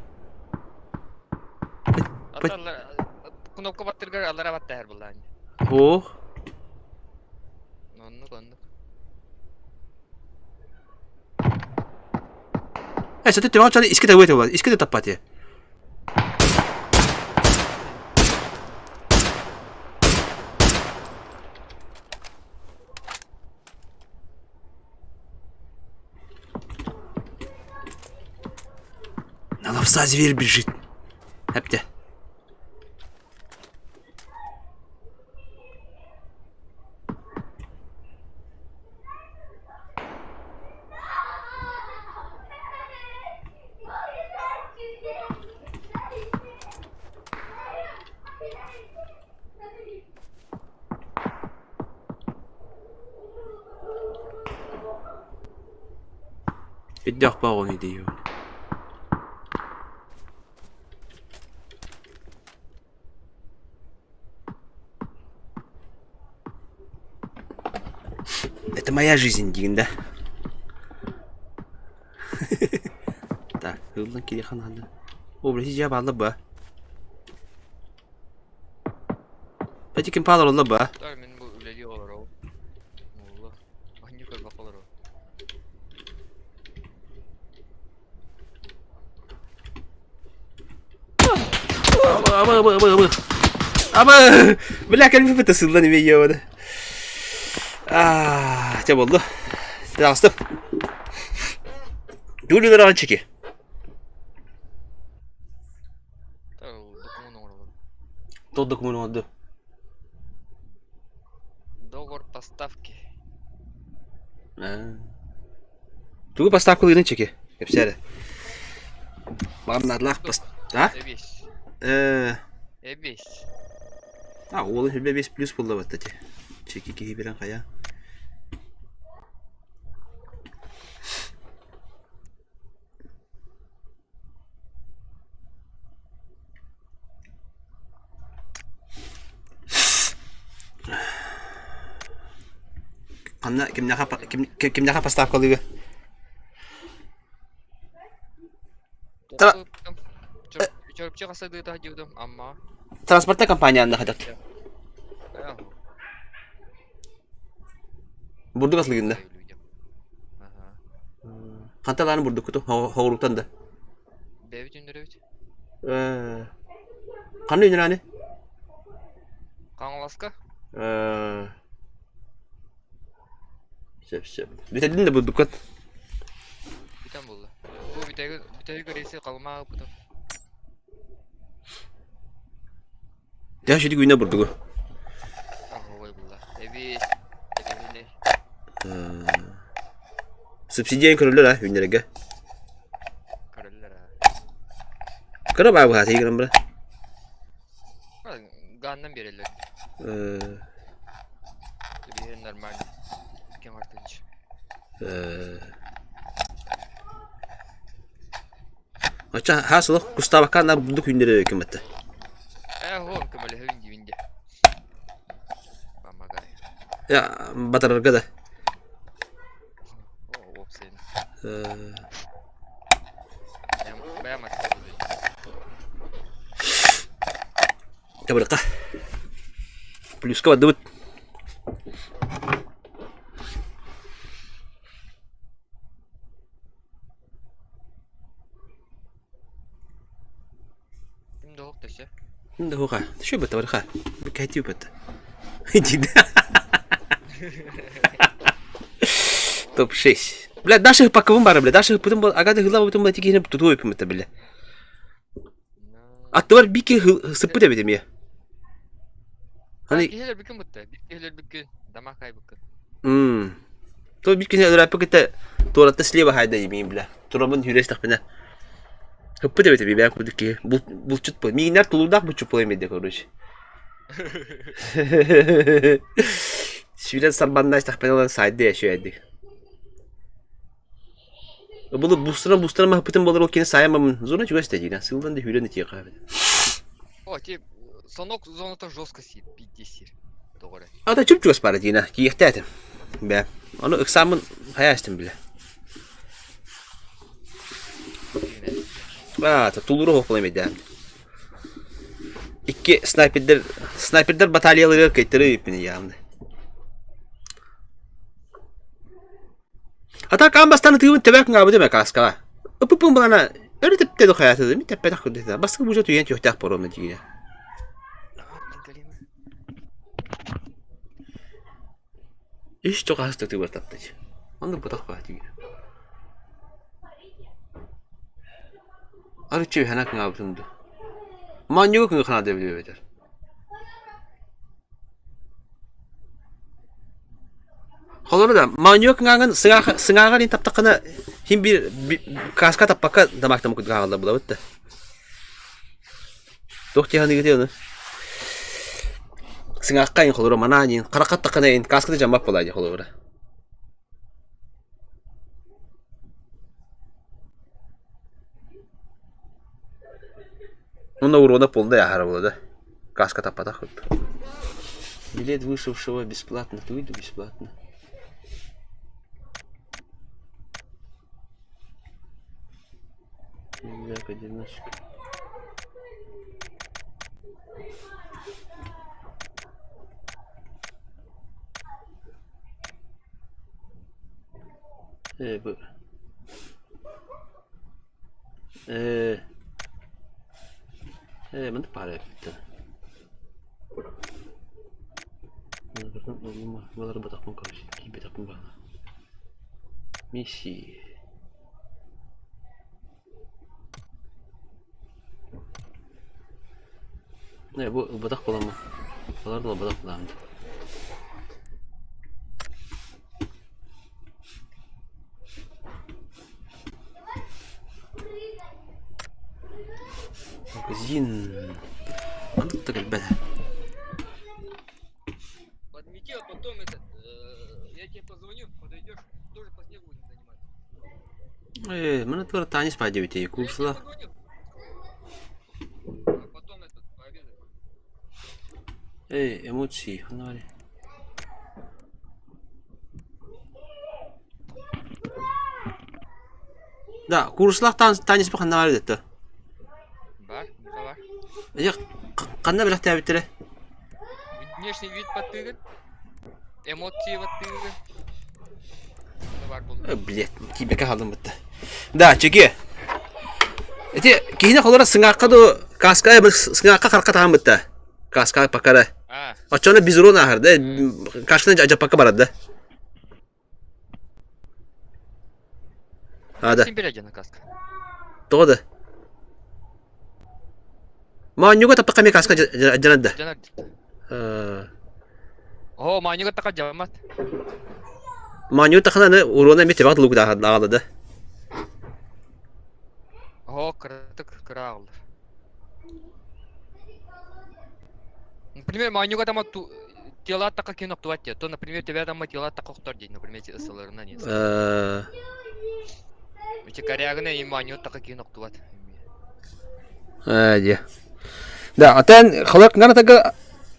Кнопка баттыргар аллара баттар буллаан.
О.
Оннук оннук.
Э, сәтэ тебак чаны иске табы табы, иске таппат ти. На ловца зверь бежит. Әпте. Өйдөөх баҕаны дии. Это моя жизнь диигин да? Так, ыллан кириэхэ наада. О, бля, дьэ баалла ба. Эти ким паалар олла ба?
Так, мин бу үлэлии олоров. Олла. Анньы көрбөккө олоров.
Абы, абы, абы, абы. Абы! Бля, кэлбит быта сыллан имей ёбаны. Аа, те болду. Таҕыстым. Дуулюлар аҕан чеки.
Так, документ оҥороллор.
Тот документ оҥорду.
Договор поставки.
Тугу поставкалыырын чеки? Кэпсээ эрэ. Маған наадалаах пос... А?
Эбиэс.
Э...
Эбиэс.
А, уолун сүрбэ 5 плюс буолла батта ти. Чеки киһи билэн хайа. Ханна кимнэхэ кимнэхэ поставкалыыга?
Чорупчу хасыдыыта дьудум Амма.
Транспортная компания анна хатат. Бурдук аслыгында. Ханталааны бурдуккуту хоҕуруктан да.
Бэбит үндүрөбүт.
Ханна үүнэр аны?
Хаҥаласка.
Сөп сөп. Бүтэрдин да бурдуккут.
Бүтэн буолла. Бу бүтэги бүтэги рейси халымаа ыппытым.
Дьэ шүтүк үүнэ бурдугу.
Аһовой булла. Эбиэс. Эбиһини.
Субсидияны көрөллөр а үүннэргэ.
Көрөллөр а.
Кыра баа быһаата играм бра.
Гааннан биэрэллэр. Эбиһин нормально. Кем артынч.
Оча хаас олох кустаабакка на бурдук үүннэрэр ким этэ.
Ээ, хоом көмөлөһөбүн диибин дии. Помогай.
Я батарарга да.
О, уопсайын.
Э
Бэйэм бэйэм аттыбын.
Табырыкка. Плюска бардыбыт.
Ким да суох дөссө.
Ким да суоха. Түшө бытта барыха. Кәтүү бытта. Топ-6. Бля, Даша паковым бары, бля. Даша пытым был, ага дыгыла бутым бля, тикине тутуй пымыта, бля. Аттыбар бики сыппыт эбит эмиэ. Аны
Киһилэр бүкүн бутта. Киһилэр бүкүн. Дамах кайбыккын.
Мм. То биир күн өлөрөөппүт кытта туораттан слева хайда имиин бля. Турабын сүүрэ истэхпинэ. Ыппыт эбит бибээн курдук киһи. Булчут буол. Миигиннэр тулуурдаах булчут буолан биэрдэ короче. Сүүрэн сарбанна истэхпинэ ылан сайды эшүэдик. Былы бустаран бустаран маһыппытым буолар ол кини сайамамын. Зона чугас дии. Сылдан да сүүрэн итиэхэ эбит.
О, те сонок зоната жестко сиир, пиздец сиир. Тоҕо эрэ.
Ата чуп-чугас баара Дина, тиийиэхтээтим. Бээ, ону ыксааммын хайа истим билэ. Аа, тулуура суох буолан биэрдэҕим. Икки снайпердэр, снайпердэр батальяларыгар кыайтарыы эбиппин ыйаамны. А так аан бастаан ытыыбын төбө кыҥаабытым ээ кааскаҕа. Ыппыппын булана өрө тэптэ да хайаатыдым, мин тэппэтэх курдук. Бастакы бууса түйэн түһүөхтээх боруомна диирэ. Үс чугаһыс тытыыбар таптач. Оннук бутах баа диир. Арыччы үһэнэ кыҥаабытым дуу. Маанньугу кыҥы ханаада билбэбэтэр. Холоро да, маанньуга кыҥааҥын сыҥааҕар ин таптаххына хин биир кааска таппакка дамаактаммыт курдук ааҕыллар булабыт да. Туох дии саныыгытый ону? Сыҥаахха иҥ холобура манаан иҥ, харахха аттаххына иҥ, кааската дьаммат буолаа дии холобура. Уонна уруона полнай аһара буолла да, кааска таппатах курдук. Билет вышедшего бесплатно, ты выйду бесплатно. Маньяк одиночка. Ээ бу ээ ээ маннык баар эбит Баларбатахпын короче киирбэтэхпин баҕана. Миссии. Ээ бу ылбатах буоламмын. Балар да ылбатах буолаам дии. Магазин. Маннык да кэлбэт.
Подмети, а потом этот, я тебе позвоню, подойдешь, тоже по снегу будем заниматься.
Ээ, маны туора Таня спа диэбитий, курсла.
А потом этот, пообедаем.
Эй, эмоции, ханна Да, курслах танец ханна баар дэтэ.
Бар, бар.
Эдьэ, ханна бэлэхтээбиттэрэ?
Внешний вид баттыыгын, эмоции баттыыгын. Бар буолла.
Э, блядь, киибэкэ хаалдым бытта. Да, чеки. Эти киһини холоро сыҥаахха ду каска сыҥаахха харка таһан бытта. Каска пакара.
А.
Оччоно безурон ааһар да, кашканы дьаппакка барар да. А, да.
Син билэ каска.
Тоҕо да? Маанньуга таптахха эмиэ каска дьанар да.
Дьанар.
Э,
О, маанньуга таха дьаммат.
Маанньуга тахана аны уруона эмиэ тебаҕа тулугу ааҕала да.
О, кыратык кыра ааҕыллар. Например, маанньуга тама тела така кин октубат то, например, тебя там тела так охтор день, например, эти ысыларына не.
Э,
Эти корягына и маанньуга така кин октубат.
Э, дьэ. Да, атан халак ngana тага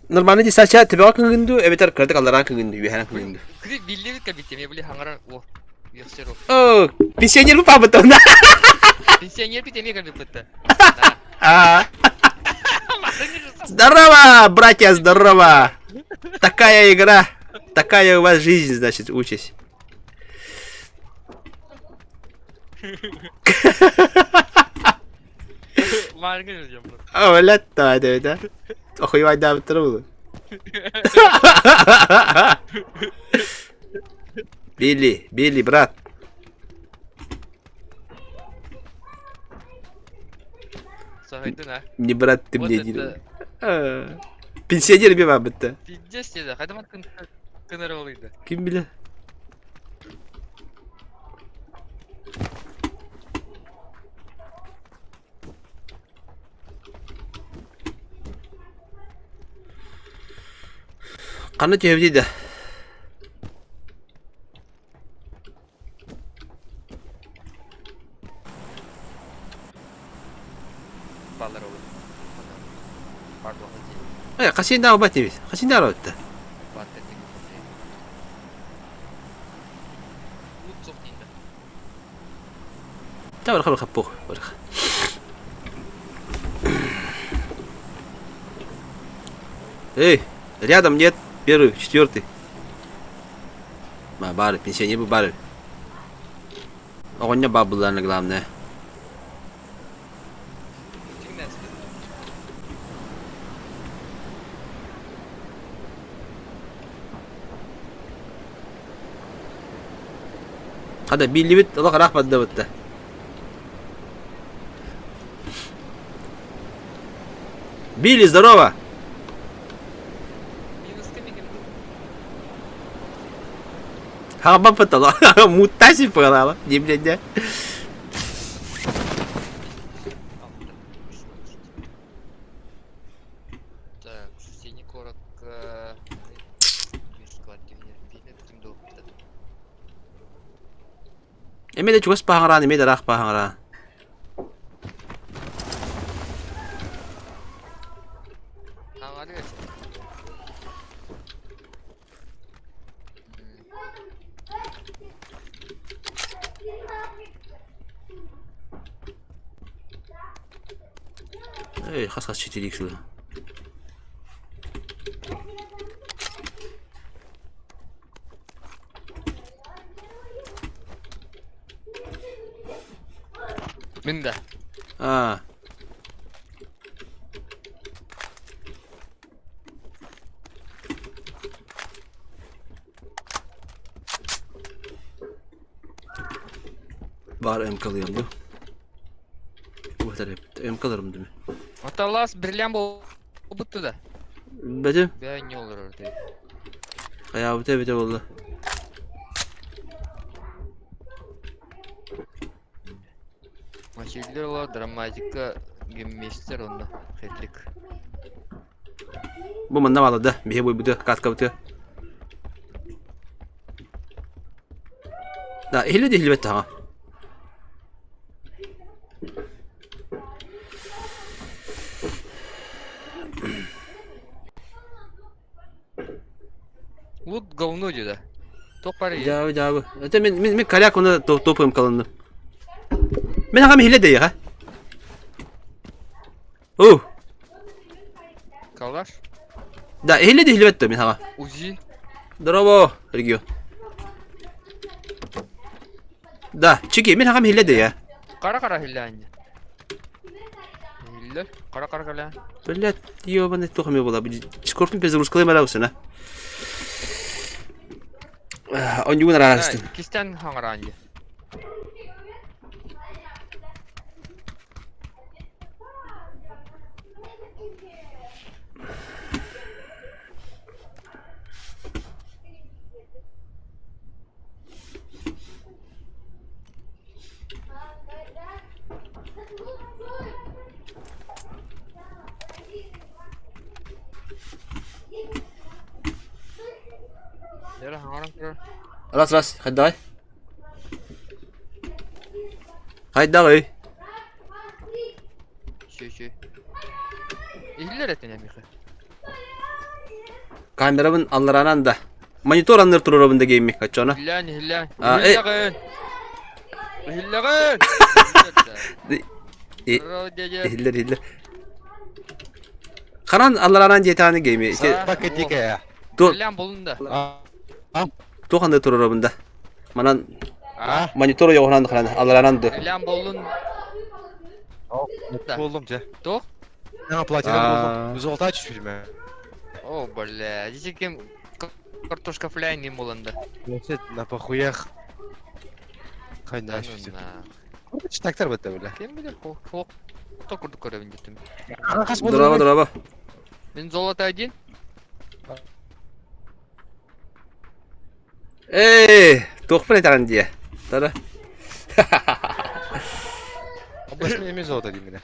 нормально дисача тебаҕа кыҥынду эбэтэр кыратык аллараа кыҥынду үөһэнэн кыҥынду.
Кри биллибит кабите, мне были хаңаран о. Версеров.
О, пенсионер бу паабытына.
Пенсионер бит эмиэ кэлбиппит.
А. Здорово, братья, здорово! Такая игра, такая у вас жизнь, значит, участь. О, блядь, давай, давай, да. Охуевать, да, трудно. Билли, Билли, брат.
Саһайдын, а?
Не брат ты
Вот
мне
это-
не. Пенсионер би баабытта.
Пиздец деді. Қайда мат кыныр олыйды.
Ким биле? Ханна түһэбитий да?
Балар olur. Pardon hacı.
Э, хасин да убат эбит. Хасин да арабытта.
Баттетик. Лут соқ дейді.
Та барха барха пох барха. Эй, рядом нет. Первый, четвертый. Ба, бары, пенсионер бу бары. Оҕонньор баар булларына главное. Хата биллибит олох ыраах бардыбытта. Билли, здорово! Хаҕабаппыт муттаси пыалаала дии
Так, синий коротко.
Эмиэ да чугас паһаҥараан, эмиэ да ыраах паһаҥараан. Эй, хас-хас четирик сюда.
Мин да.
А. Бар МК-лыам ду. МК-ларым дими.
Аталас бриллиант буолбут да.
Бэтим.
Бээ не олорор дии.
Хайаабыта эбитэ буолла.
Мачиллер ола драматика геммейстер онно хетлик.
Бу манна баалар да, биһи буйбута, каткабыта. Да, иһиллэ да иһиллибэт таҕа.
Лут говно дии да. Туох баар
Дьаабы, дьаабы. Это мин мин мин коряк уна топым калынным. Мин аҕам иһиллэ дэйэҕэ. О!
Калаш?
Да, иһиллэ да иһиллибэт да мин аҕа.
УЗИ?
Здорово, регион. Да, чики, мин аҕам иһиллэ дэйэ.
Хара-хара иһиллээн. Иһиллэр. Хара-хара кэлээн.
Блядь, ёбаный туох эмэ буола. Скорпин перезагрузкалай барабысына. Онньугун араарыстым.
Кистэн хаҥараан дии.
Раз, раз, хайдаҕай. Хайдаҕый.
Үчү, Иһиллэр этин эмиэхэ.
Камерабын аллараанан да. Монитор анныр туруорабын да геймик оччоно.
Иһиллээн, иһиллээн.
А, э.
Иһиллэҕин! Иһиллэҕин!
Иһиллэр, иһиллэр. Ханан аллараанан диэтэҕини гейми.
Погоди-ка.
Иһиллээн булун да.
Туох анны туруорабын да. Манан монитор ойоҕунан ханан аллараанан ду.
Иһиллээн буллун.
Буллум дьэ.
Туох?
Aa, платина буллум. Золота чуть-чуть
О, бля, здесь кем картошка фляйн не буланда.
На похуях. Хайна Читактар бытта бля.
Кем билер, хо то курдук көрөбүн деттим.
Здорово, здорово.
Мен золото один.
Ээ, туохпун этэҕин диэ. Тара.
Объясни мне золото диэн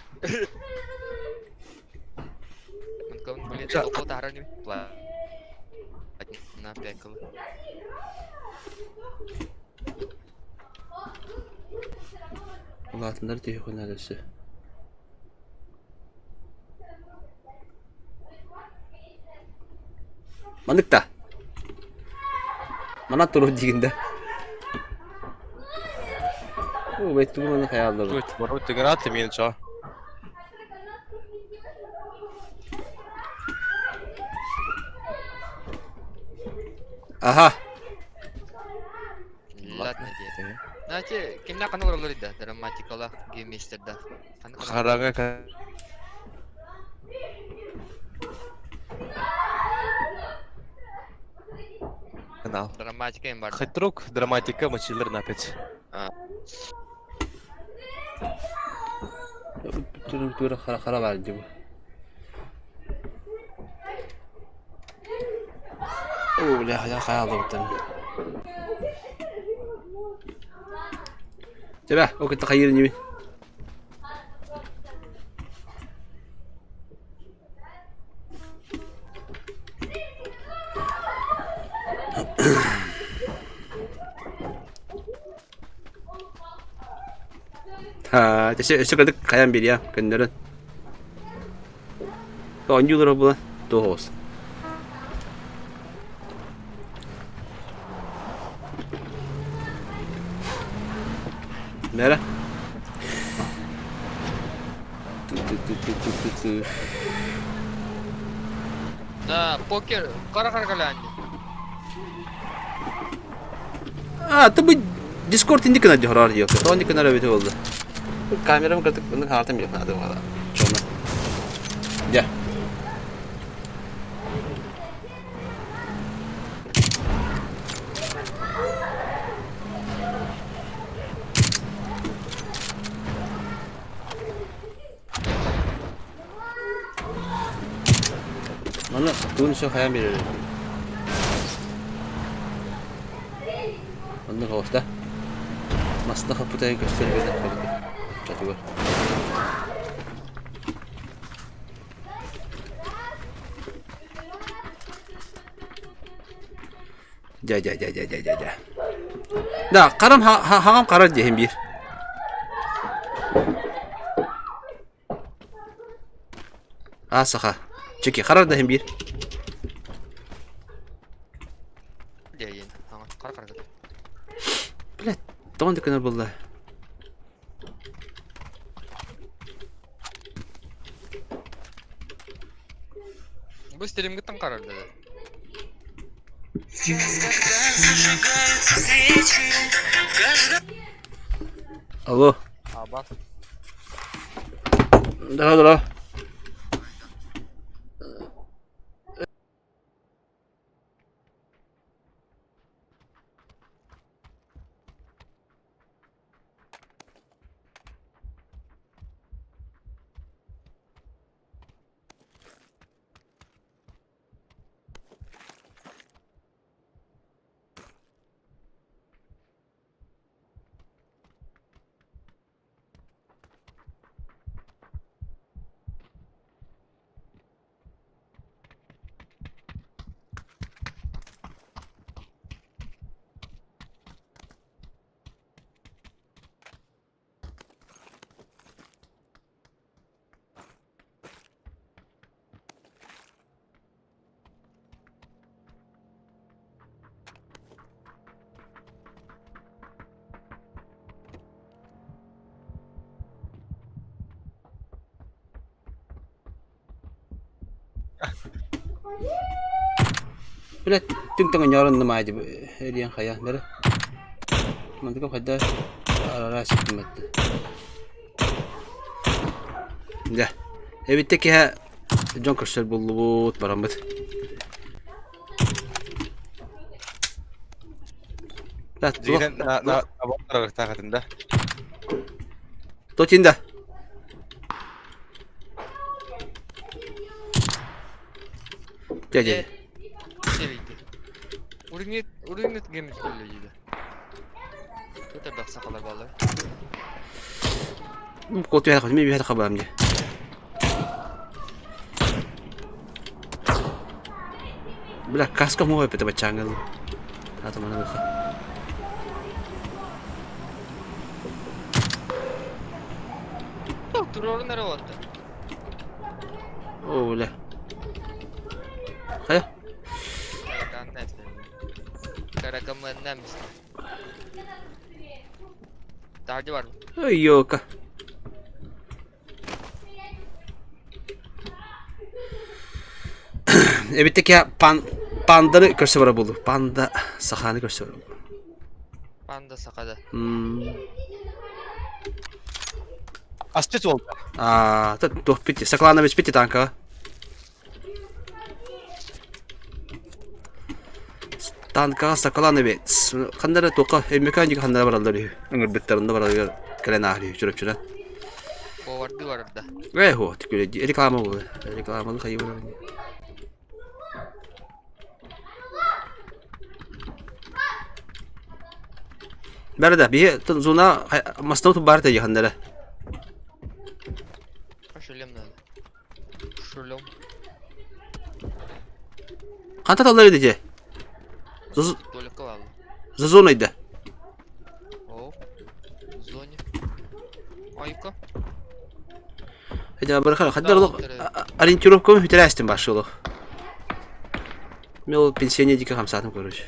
Улаатыннар түһүөххүн наада өссө. Маннык да. Манан турур диигин да. Оо, бэт тугу маны хайааллар.
Барбыт гранаты миэн чо.
Аха.
Ладно диэ. Значит, кимнээх ханнык олороллор да драматикалаах геймейстердаах. Ханнык
Хараҥа канал.
Драматика им бар.
Хитрук, драматика, мочилер на опять.
Тура хара хара бар дии бу. Оо, бля, хайа хайааллыбыттан. Дьэ, ол кытта хайыыр инибин. Ха, өссө өссө кырдык хайан бириэ көннөрөн. Оонньуулара буолан туох оҕус. Мэрэ. Ту-ту-ту-ту-ту-ту.
Да, покер, кара-кара калаанди.
А, ты бы Дискорд инди гына дьоһороор диэххэ. Тоҕо инди гынар эбитэ буолла. Камерам кырдык ыннык хаартан билиэх наада буолла. Чоно. Дьэ. Маны туун еще хайан биэрэр. Оннук оҕуста. Масна хаппытайын көстөр эбит чатыгар. Дьэ дьэ дьэ дьэ дьэ дьэ дьэ. Да, харам хаҕам харар диэһин биир. Аа саха. Чеки харар да иһин биир.
Диэйин. Хара хара.
Блядь, тоҕо да кынар буолла.
Бу стримгыттан карар да.
Алло.
Аба.
Да, да. Блядь, түҥ-таҥ ньоорон маайды эрийэн хайа бэрэ. Мантыкам хайда арара ситиммэтте. Дьэ, эбиттэ киһэ дьон көрсөр буллубут бараммыт. Да,
Дьиҥинэн на на абаттарыахтаах этим да.
Тотинда. Дьэ, дьэ.
Урүҥүт урүҥүт гемит көллөйдө. Тут элбэх сахалар бааллар.
Кол түһэр хабым, мен үһэр хабам дии. Бля, каска муха эппитэ баччааҥҥа дылы. Аата манан ыха.
Туруорун эрэ уонна.
О, бля. Хайа?
Таһырдьа бар.
Ой, ёлка. Эбиттэ пан панданы көрсө бара буолу. Панда саханы көрсө бара буолу.
Панда сахада.
Аспит уолга.
Аа, туох бит, Сокланович бит танкаҕа. Танкаҕа Соколановец. Ханна эрэ туохха Өймөкөөн диэки ханна эрэ бараллар үһү. Ыҥырбыттарында барарыгар кэлэн ааһар үһү Чурапчынан.
Поварды барар да.
Ээ, һуох, түкүрэ реклама буолар. Рекламаны хайыы барар. Бары да, биһи зона мастан тубаар тайы ханна эрэ.
Шлем надо. Шлем.
Ханта таллар edi же?
Только ладно.
За зоной да.
О, в зоне. Айка.
Хотя барыха, хаддар олох ориентировкам хүтэрээстин башы олох. Мен ол пенсионер дике хамсаатым короче.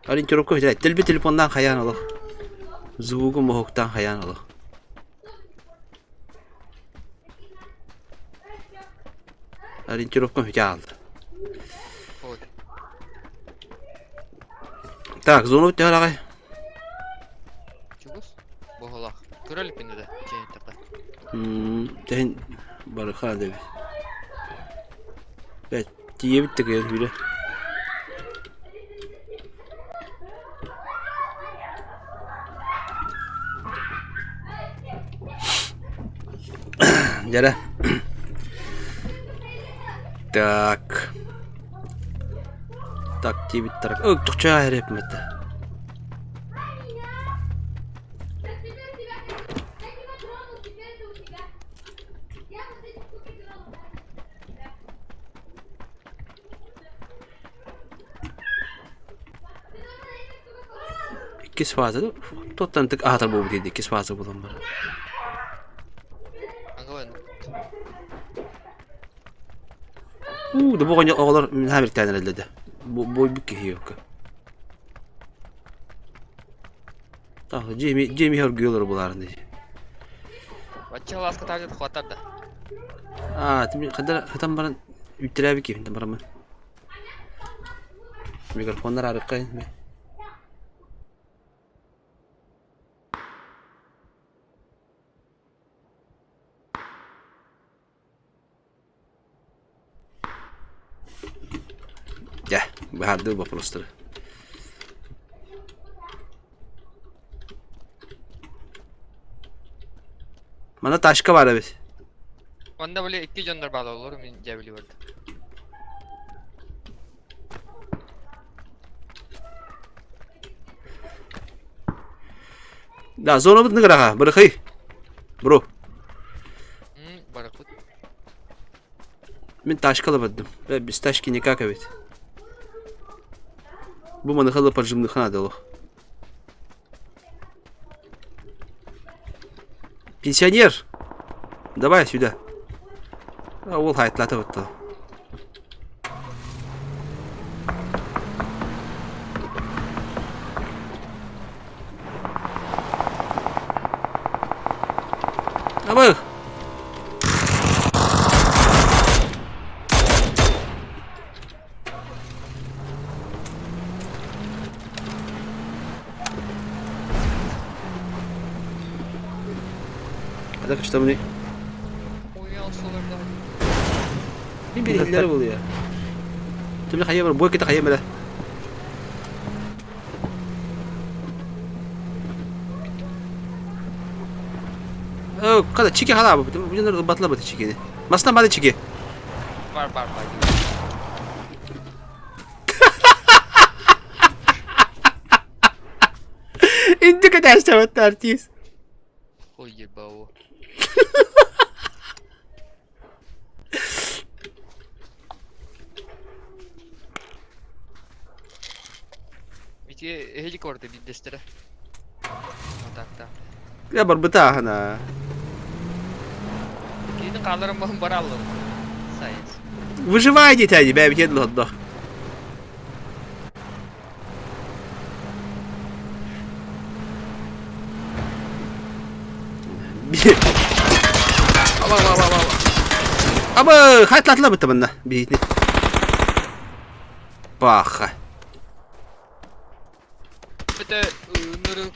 Ориентировка хүтэрээ. Телби телефоннан хаян олох. Звугу моһуктан хаян олох. Ориентировка хүтэ аалды.
Вот.
Так, зону төһөр аҕай.
Чугас. Боһолах. Көрө иликпин да чэйиттерде.
Тэһин барыха дэбит. Бэт тиийэбит да кыйан хүлэ. Дьэрэ. Так. Так диэбиттэр. Ök чохчоо эрэпмэтэ. Иккис фаза туоттан тык аатар буолбут диэди иккис фаза буолан баран. Уу, да бу оҕонньор оҕолор наһаа биртээн эрэллэр да. Бу буойбут киһи юкка. Тах дьиэми дьиэми оргуйалар булаарын дии.
Бачча ласка таажат хуаттар да.
Аа, тими хадара хатан баран үттэрээби киһинтэн барамын. Микрофоннар арыккайын. Дьэ, быһаардыы боппуруостары. Манна тачка баар эбит.
Онно били икки дьоннор баалар олор мин дьэбили барда.
Да, зонабыт ныгыраха, бырыхый. Бро.
Барахпыт.
Мин тачкала бардым. Э, без тачки никак эбит. Бу маныхала поджимныха надо Пенсионер! Давай сюда. А, ол хайтлата бытта. Абы! Hadi что мне? Мин бириһиллэр буолуо. Түмэ хайа бар, бу ките хайа мэлэ. Оо, kada чики халаа бу. Бу батла бу чикини. Масна бады чики.
Бар бар бар.
Инди кэтээстэбэт артист.
Ой, ебао. Ити эһиги корды биирдэстэрэ. Вот так так.
Я барбыта ахана.
Киһитин хаалларан баһын бараллар. Сайыс.
Выживай дитя, бэбитен лоддох. Аба, аба, аба, аба. Аба, хайтлатла бытта манна биһитини. Паха.
Это ныры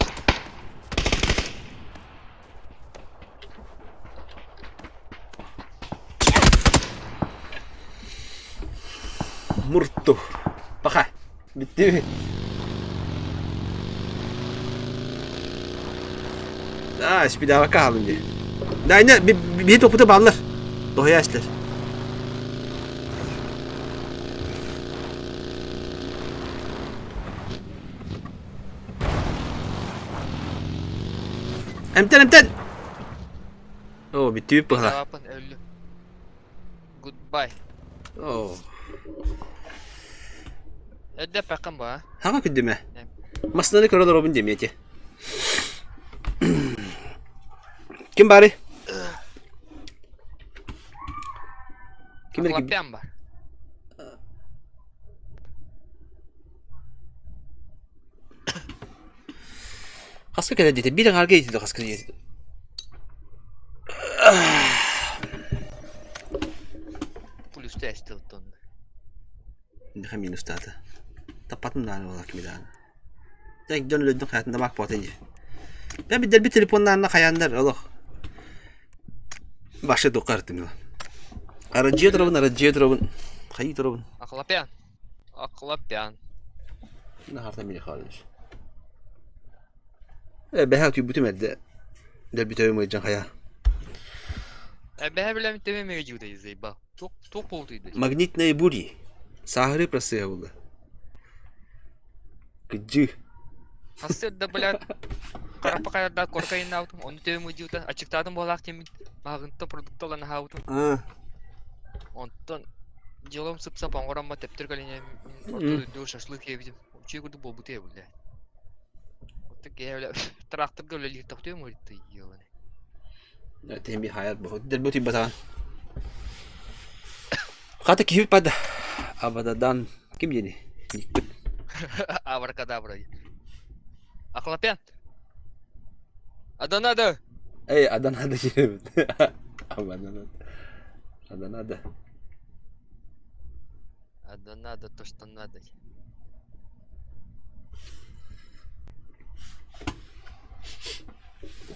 Мурту. Паха. Bitti mi? Аа, bir daha bakalım diye. Ne bir, bir topu da ballar. Doya işler. Эмтэн, эмтэн! Оо, бүттүүп быһла.
Жавапын өллү. Goodbye.
Оо.
Эрдэ паккан бу, а?
Хаҥа күндүмэ. Массыынаны көрө олоробун диэмиэ этэ. Ким баарый? Ким эрэ
Хлопян бар.
Хаска кэлэр диэтэ, биир аҥаарга диэтэ хаска диэтэ.
Плюс тэсти оттон.
Иннэхэ минустаата. Таппатым даҕаны буолар кими даҕаны. Дьэ дьон өлөрдүн хайатын да баак буолатын дии. Дьэ билдэрбит телефоннаанна хайааннар олох Башы туққартым. Арадьыа турабын, арадьыа турабын. Хайыы турабын.
Ахлапян. Ахлапян.
Наһарта Михайлович. Э, бэһэ утуйбутум эрдэ. Дөлбүтөбүм ыйдьан хайа.
Бэһэ билэм теме мегежуде заебал. Туох туох буолтуйда?
Магнитные бури. Саһыры просыга булла. Кыдьыы.
Сарсыарда, блядь, хараппа хайардаах куоракка айаннаабытым, ону төбөм ыдьыыта, аччыктаатым буолаах диэммин, маҕаһыынтан продукта ылан аһаабытым. Онтон дьыалам сып-сап оҥороммот тэптэр кэлиҥҥэ орто дойду шашлык сиэбитим. Үчүгэй курдук буолбута ээ, блядь. Оттон киһи бля тракторга үлэлиир тохтуом ыйытта ёбаный.
Тиһин би хайар бу. Дэрбэ утуйбатаҕын. Хата киһи пада. Абададан ким диэни? Никпит.
Абракадабра. Ахлапян. Аданада.
Эй, Аданада диэбит. Абаданада. Аданада.
Аданада то, что надо.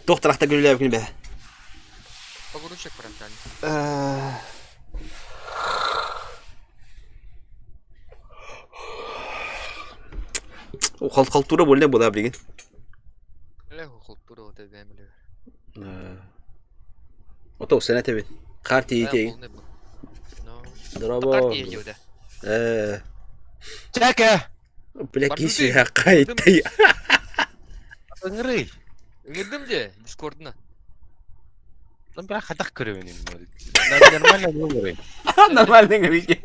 Туох тарахта күлүлээбиккин бэһэ?
Погрузчик фронтальный.
Халтура буолла буолаа билигин.
Эле халтура вот эбэм эле.
Ото сен этэбин. Хаар тиийитиэгин. Дорообо.
Хаар тиийитиэгин.
Ээ.
Чэкэ!
Бля киси хакайтай.
Ыҥырый.
Ыҥырдым дии, дискордuna.
Ну, бля, хатах көрөбүн Нормально ыҥырый.
Нормально ыҥырый.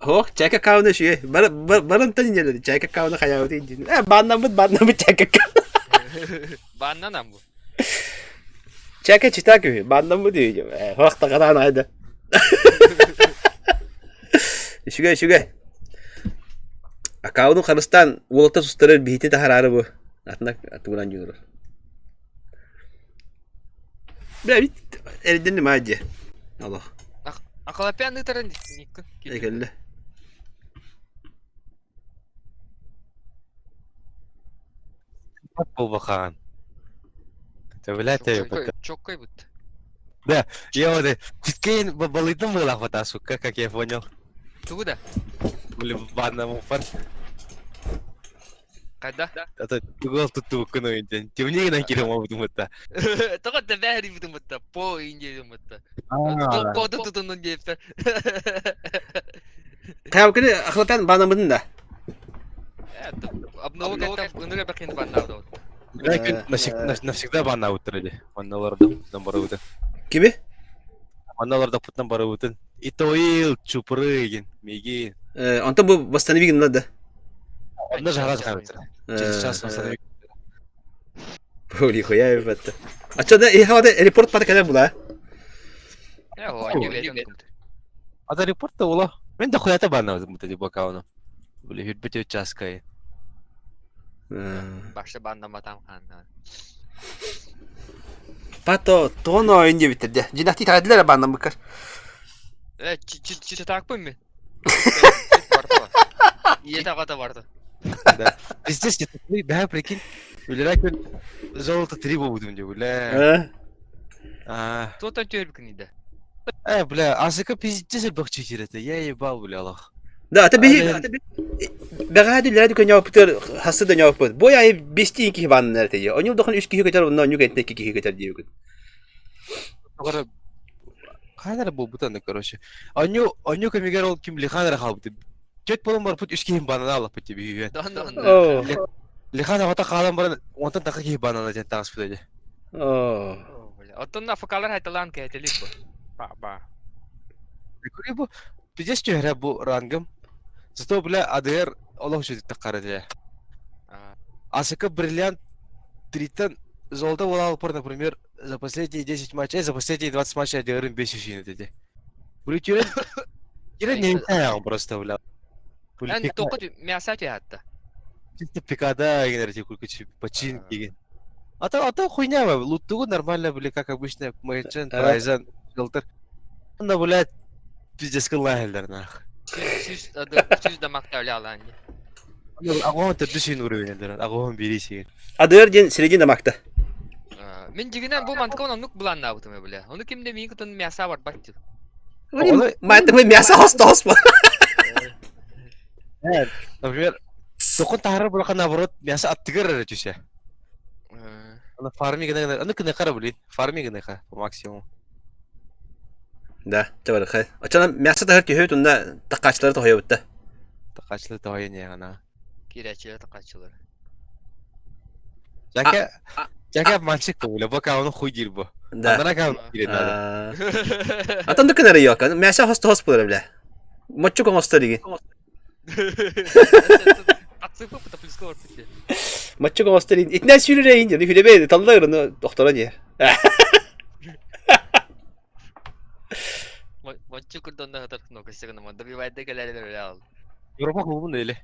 Ох, чайка кауна үчүгэй. Барантан инньэлэри чайка кауна хайаабыт индин. Э, бааннаммыт, бааннаммыт чайка кауна.
Бааннанам бу.
Чайка чита күһү, бааннаммыт үһү. Э, хоох тахараан айда. Үчүгэй, үчүгэй. Аккаунун харыстаан уолаттар сустарар биһити таһараары бу. Атына тугунан дьуурар. Бля, бит эрден ма дьэ. Олох.
Акалапян ыытарын никкин.
Экелле.
Буолбахаан. Блядь,
Чоккой бут.
Да, я вот чуткейн балыйтым была хвата, сука, как я понял.
Тугу да?
Блин, банному фар.
Хайда?
Это тугол тут туккуну интен. Темнее на кирим обдумытта.
Тоҕо тэбээри бутумутта, по индиэ Коду тутунун диэптэр.
Хайа кини ахлатан банамытын да.
Обнова кэнтэн ыныры бэкин баннаабыт.
Навсегда баннаабыттар ди. Манна олордохпутунан барыбытын.
Кими?
Манна олордохпутунан барыбытын. Итоил, Чупрыгин, Мигин.
Онтон бу восстанови гынна да.
Онно жара жара. Сейчас восстанови.
Нихуя ебать. А что, да, репорт пата когда была?
А репорт-то ула. Мен да хуята банна вот эти бокауну. Били хүрбете участкай.
Башта баннаматам ханна.
Пато тоно ойын диэбиттэр дэ. Дьинахти таайдылар баннаммыккар.
Э, читаакпын мен. Ийэтэ аҕата барда.
Да. Пиздец, бэһэ прикинь. Үлэлээ күн золото 3 буолбутум дии, бля.
А?
Туотан түһэрбиккин да.
Э, бля, асыка пиздец элбэх читер это. Я ебал, бля, Аллах.
Да, это биһи бэҕэһээ дүллэрэ дүкөнньөппүтүгэр хассы да ньооппут. Бу айы бестии киһи бааннар этэ. Онньул дохон үс киһи көтөр, онно онньук этинэ икки киһи көтөр диэбиккин.
Тоҕо хаан эрэ буолбута аны, короче. Онньу, онньу кэмигэр ол ким Лихан эрэ хаалбыт. Чөт буолан барбыт үс киһим банана аллаппыт дии биһиги.
Оо.
Лихан аҕата хаалан баран онтон таха киһи банана диэн таҕыспыт этэ.
Оо.
Оттон афыкалар хайталаан кэһэтэлик бу. Ба-ба.
Күрү бу пиздец түһэрэ бу рангым. Зато, бля, АДР олох үчүгэй таххар этэ. Асыка бриллиант 3-тен золото буолаалпар, например, за последние 10 матчей, за последние 20 матчей АДР-ын 5 үсүйін этэ. Бля, тюрен... Тюрен не знаю просто, бля.
Эн тоқы мяса түһәтті.
Чисто пикада генерати куркучи почин деген. А то хуйня, луттугу нормально, бля, как обычно, Мэйчен, Прайзен, Жылтыр. Онда, блядь, пиздец кыллаһэллэр нах.
Сүүс сүүс дамакта өлө алаан дии.
Агоон төрдүс сүүн уровень агоон бири сиген.
АДР диэн середина макта.
Мин дьигинэн бу мантка оннук былааннаабытым бля. Ону кимде миин кытын мяса барбат дии.
Маатымы мясо хос
Например, токун таһарар булака наоборот мясо аттыгар эрэ түсэ. Аны фарми гына аны кыныкара блин, фарми гыныха по максимуму.
Да, табархай. Очона мясо таһар түһүт унна такаачылары тоһойобутта.
Такаачылары тоһойон ана.
Киирээчилэр такаачылар.
Жака Жака мальчик бля, пока он хуй диир бу.
Да.
Анара кам киирет надо.
Атан да кынары yok. Мясо хос хос булар бля. Моччу коңостор деген.
Отсыпы плюска барбыт.
Моччу коңостор деген. Итинен сүүрүрэ ин, хүлебе таллар ны доктора не.
Моччу курдонна хатар кнопка гына добивайды кэлэрэ бля.
Европа клубун или?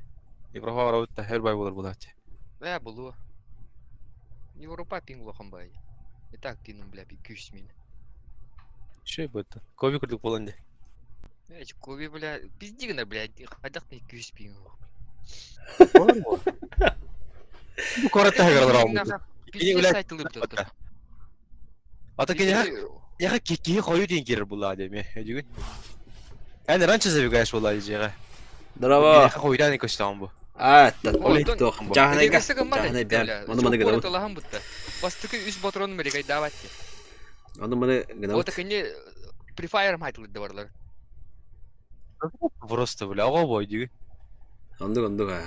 Европа барабытта, her бай болар булаачы.
Бля булу. Европа пинг улахан бай. И так пинум бля би күүс мин.
Шөй бытты. Коби курдук болан де.
Эч коби бля пизди гына бля хайдах не күүс пинг.
Бу коротта хагар Ата кини яха кики хою ден кирер була деме. Өдүгүн. Эн раньше забегаешь була дижега.
Здорово.
Яха хойдан көстөн бу.
А, тох. Жаханайга. Жаханай бәм. Оны маны гына.
Толахан бутта. Бастыкы үс патрон мерегай давать.
Оны маны гына.
Вот кини Free Fire хайтылды барлар.
Просто бля, ого бой дигүн.
Ондук ондук а.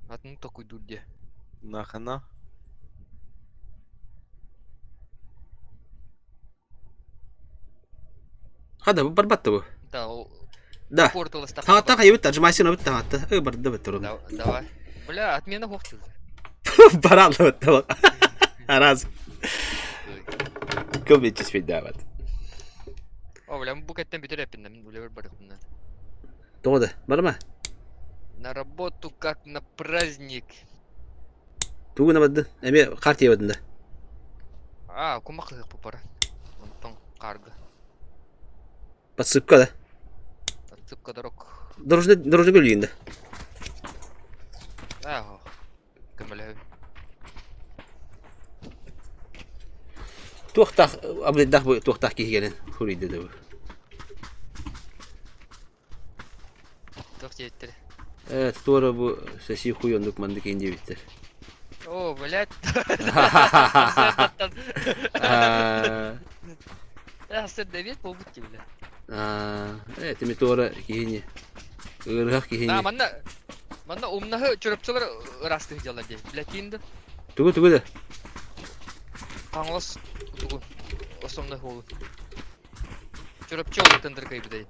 Атын токуй дурде.
Нахана.
Хада бу барбатты бу.
Да, ол
Да.
Портал
Таата хайбыт тажмайсын бит таата. Ы барды бит турун.
Давай. Бля, отмена хохтил.
Баралды бит Раз. Кым бит дават.
О, бля, бу кеттен бүтер эппин, мин бля бар барык
Тоғда, барма.
На работу как на праздник.
Тугуна барды. Эме карт ебадын да.
А, кумак кылык пара. Онтон карга.
Подсыпка да.
Подсыпка дорог.
Дорожный дорожный көлүйінде.
А, көмөлө.
Туохтах абдах бу туохтах киһигенен хуриде да бу.
Туох диэттер.
Э, туора бу сеси хуйондук мандык инде биттер.
О, блядь. Э, сэр Давид болбут ди, бля.
Э, теми туора киһини. Ырыһах киһини.
А, манна. Манна умнаһы чурапчылар ыраастыы сылдьаллар дии. Билэтиин да?
Тугу тугу да?
Хаҥалас тугу? Основной уолу. Чурапчы уолуттан дыргайбытай.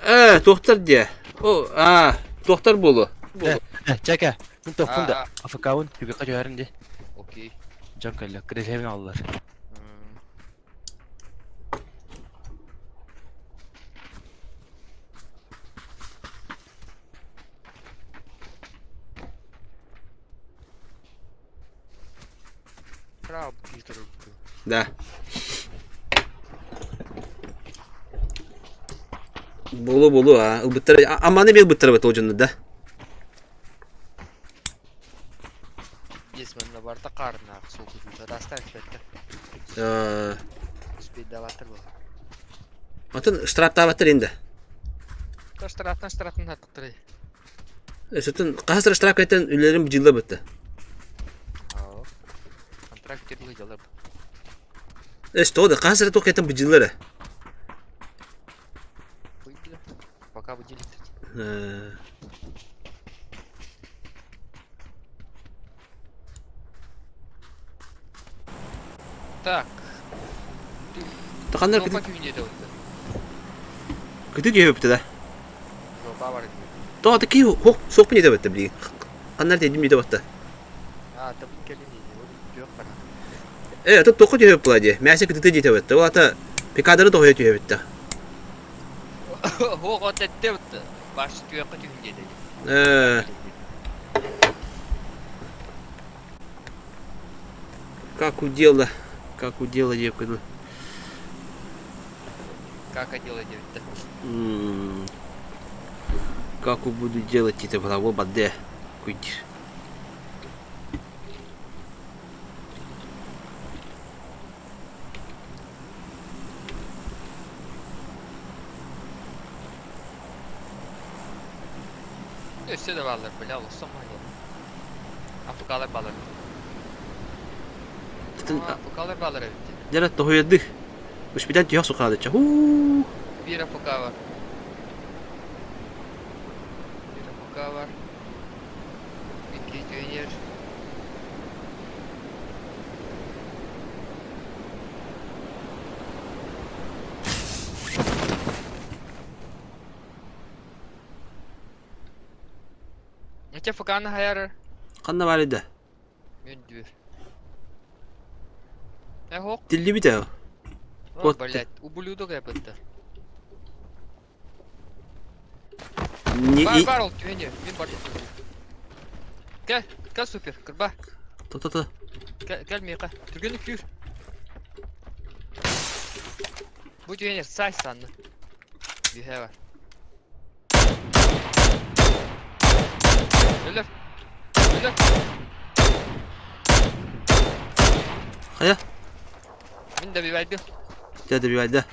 Э, туохтар диэ. О, а, туохтар буолуо.
Чэкэ, мин тохпун да, АФК-бын түгэххэ түһэрин дии.
Окей.
Дьон кэллэ, кирилэбин аллар.
Да. Болу болу а ылбыттара аманы бил быттара бит ол да.
Есть манна барта карна суку дастан бетте. Успейдаватыр бу.
Атын штрафтаабаттар инде.
Штрафтан штрафын хаттыктыры.
Өсөтүн хаһыс штраф кайтан үлэлэрин быдьылла бытта.
Контракт кирли жалар.
Эс тода хаһыс эрэ туох кайтан быдьыллар.
Пока выделить. Так.
Таханнар кыты түһөптө да. Тоҕо ки хок соппун ете бетте билигин. Ханнар дедим ете батта.
А, табын келин диye. Yok bana.
Э, ата тоққа түһөп була дии. Мәсе кытыты диете бетте. Ол ата пикадары тоҕойо түһөбүттэ.
Хок от этте битте. Баш түйөккө түһүн диye.
Э. Как удела, как удела девка.
Как одела девка?
Как буду делать это в баде? Куть.
Өссө да баалар, бля, олохсон маһыйа. Афыкалар баалар. Афыкалар баалар эбит.
Дьэ, тоһуйардыы. Успитан түһэх сухаадыча. Хуу.
Биир АФК бар. Биир АФК бар. Икки тренер. Нече ФК-ны хайарар?
Ханна баар да?
Мен дүр. Э, хоқ.
Тиллибит ээ.
О, блядь, ублюдок эпэтте.
Не
Бар, бар ол түһүнү. Мин бар. Кел, кел супер, кырба.
То-то-то.
Кел, кел миэхэ. Түргэнник күүр. Бу түһүнү сай санны. Биһэ бар. Өлөр. Өлөр.
Хайа?
Мин да бибайдым.
Дьэ, добивайда.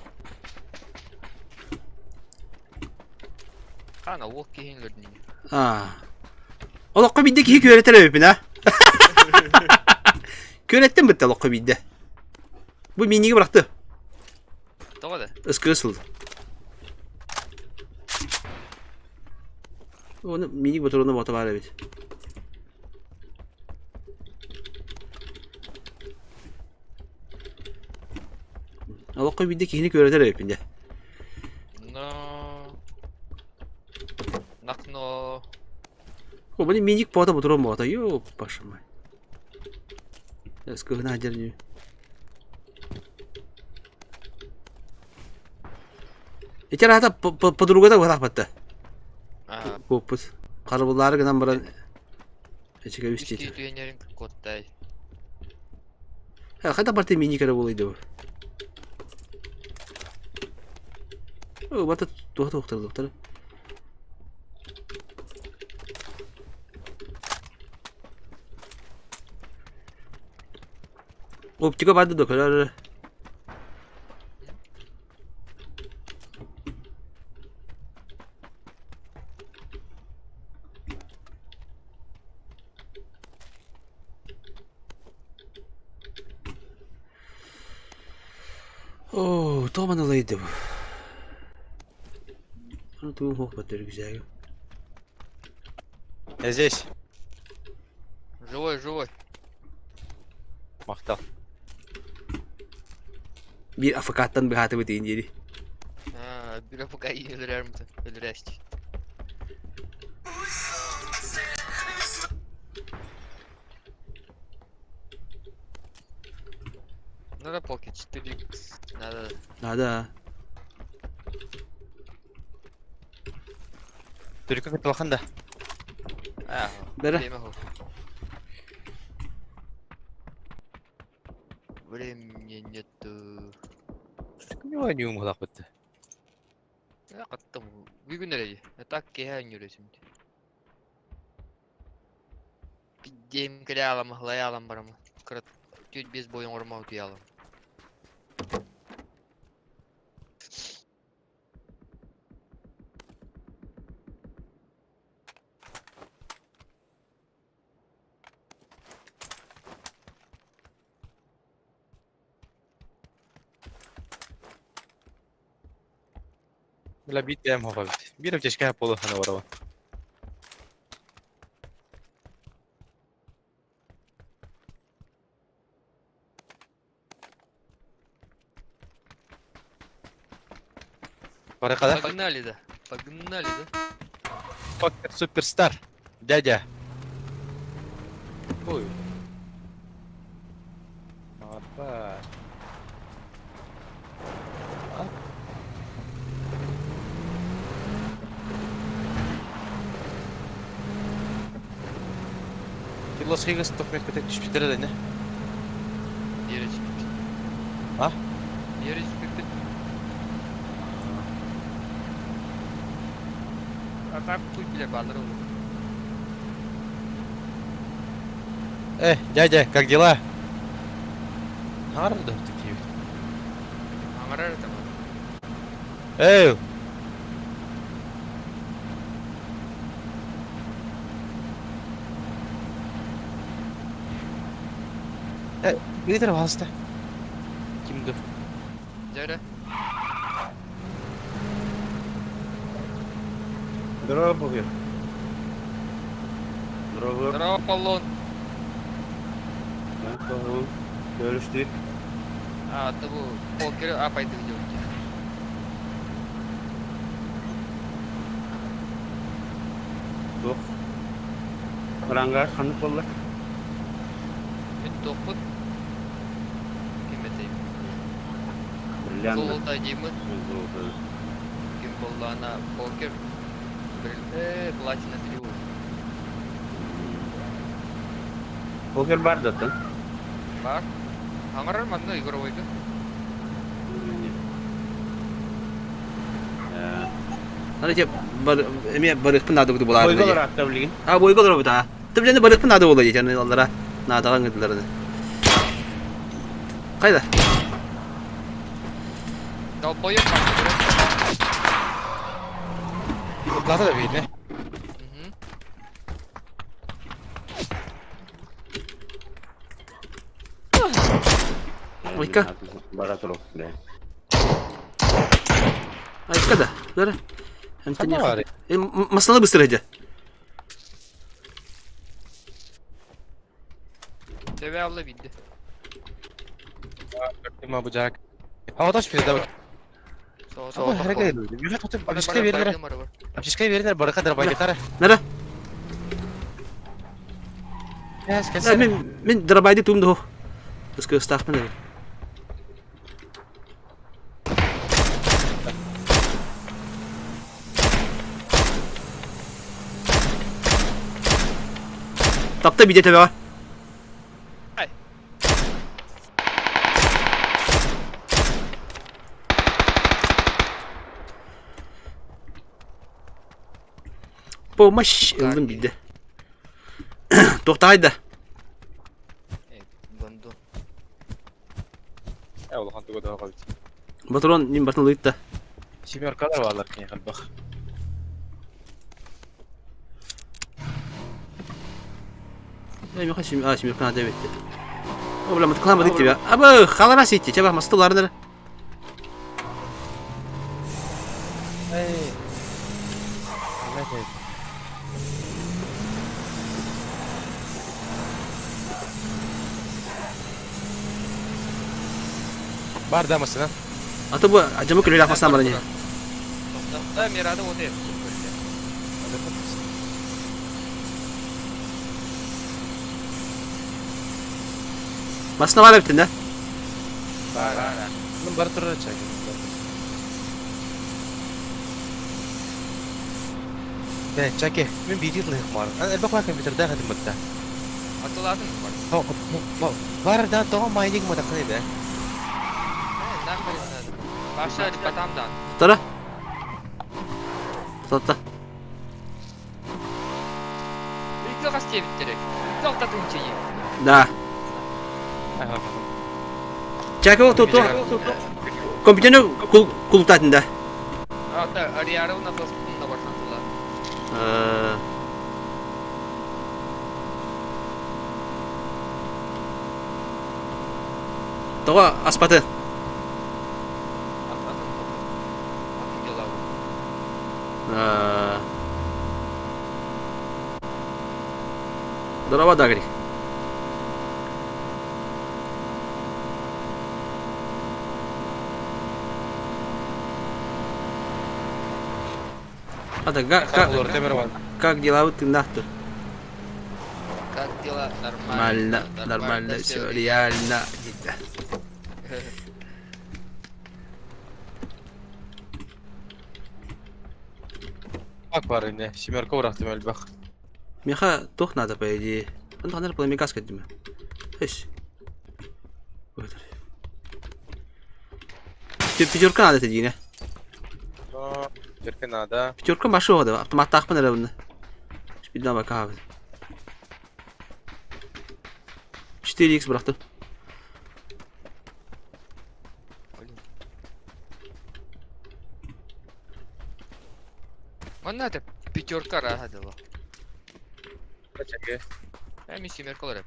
Хана уол киһин өлөрдүн.
Аа. Олоххо биирдэ киһи күөрэтэр эбиппин а. Күөрэттэн бытта олоххо биирдэ. Бу миниги бырахты.
Тоҕо да?
Ыскыы сыл. Оны миник ботуруна бота бар эбит. Олоххо биирдэ киһини күөрэтэр эбиппин дьэ.
Но. Нахно.
О, блин, миник пота ботурун бота. Ёп, вашу мать. Ыскыгына дерню. Ити аата подругата быһалаах Куоппут. Харабыллаары гынан баран эчигэ үс
Үстүү
диэтэ.
түөннөрүн куоттай.
Хайда барты мини кэрэ буолуй дуу. О, бата туха туохтар доктор. Оптика барды докторlar. Оо, тоҕо манылайдым. Аны тугум суох баттар үгүсээгим.
Я здесь.
Живой, живой.
Махтал.
Биир АФК-тан быһаатыбыт иин диэри.
А, бир АФК өлөрөр Өлөрөсти. Надо полки 4х. Надо.
Надо.
Только как плохо да.
А,
Бәрі.
время хо. Времени нету.
Не не умглах бытты.
Я каттым. Бүгүн эрэ. Так киһи өнүрөсүм. Пиддем кэлэ алам, хлай алам барам. Кырат түт без бойын ормау туялам.
Бля бит дэм хопа бит. Бир аптечка полу хана барава. Баракада.
Погнали, да. Погнали, да.
Фактор суперстар. Дядя. Ой. Опа. А? Килос хигас токмек көтек түшпүтер да не?
Yere çıkmış.
А?
Yere çıkıp А так путь бile балыр olur.
Э, дядя, как дела? Арды такие.
Аңарар там.
Эй! Э, Питер, пожалуйста. Кимді?
Жара.
Здорово, Богер. Здорово.
Здорово, Аполлон.
Görüştük.
А, того покер, а пойду делать.
Yok. Ranga kanık oldu.
Мен тоқпын. Ким этейм?
Бриллиант.
Золото деймін.
Золото.
Ким болды ана покер. Платина 3 болды.
Покер бар zaten.
Бар. Аңарар манна игровойга.
Аны те бар эме барыкпын нады бу булар.
Бойголар атта билген.
А бойголар бу да. Тиблене барыкпын нады була дейт аллара. Надаган гыдыларны. Кайда?
Долбоёб бар.
Плата да видно.
Ойка.
Бара туруп, бля.
Айка да. Бара.
Хана бар.
Масала быстро иди.
Тебе алла видді.
Ма бу жак. А вот аш да.
Сол
Сол харакет. Аптечка бердер. Аптечка бердер, барака дарбайды кара.
Нара.
Кәс, кәс.
Мен мен дарбайды тумду. Өскө стахмын. Тапта биде тебе бар.
Ай.
Помощь ылдым биде. Тоқтайды.
Гондон.
Э, улахан тугу да калды.
Батрон ним батын лытта.
Семеркалар барлар кене калбах.
Эй, меха сем, а, семерка надо бетти. О, бля, мотоклама дик тебя. Абы, халара ситти, чаба мастыларныр.
Эй. Блядь. Бар да массыына.
А то бу дьомо күлүлээх массыына баран иһэр.
Да, Мирада вот это.
Массыына бар эбитин да?
Бар. Ну, бар турар чай. Бэ, Чаки, мин биирдии тылыһык маар. Элбэх баар компьютердаах этим бытта.
Атылаатын бар.
Бар да, тоҕо майнинг матаххын да.
Паша, батам дан.
Тара. Тотта.
Үйгө хас диэбиттерек. Үйгө алта тыһынча
Да. Чаки ол туту. Компьютерны кулутатын да.
Ата ариары уна фаспун да барсан тыла.
Тоҕо аспаты? Здорово, Дагри. Ата, как, как дела ты нахту?
Как дела?
Нормально, нормально, все реально.
Как бар ине, семерка урахтым элбэх.
Меха тух надо, по идее. Он наверное, пламегаз кадиме. Эш. Пятерка надо это дина.
Пятерка надо.
Пятерка машина да, автомат тахпын рабында. Шпидна бака. 4х бырақты.
Манна это пятерка раха дела. Эми семерка лар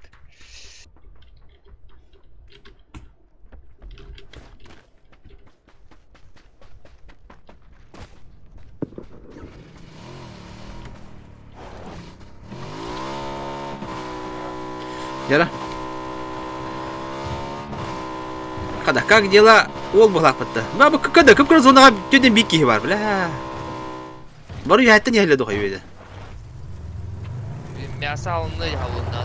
Яра. Када, как дела? Ол бұлақ бітті. Ба, бұл када, көп көрі зонаға төден бик кихи бар, бля. Бару яттан яхле дохай веде.
Мясо алынды алынды.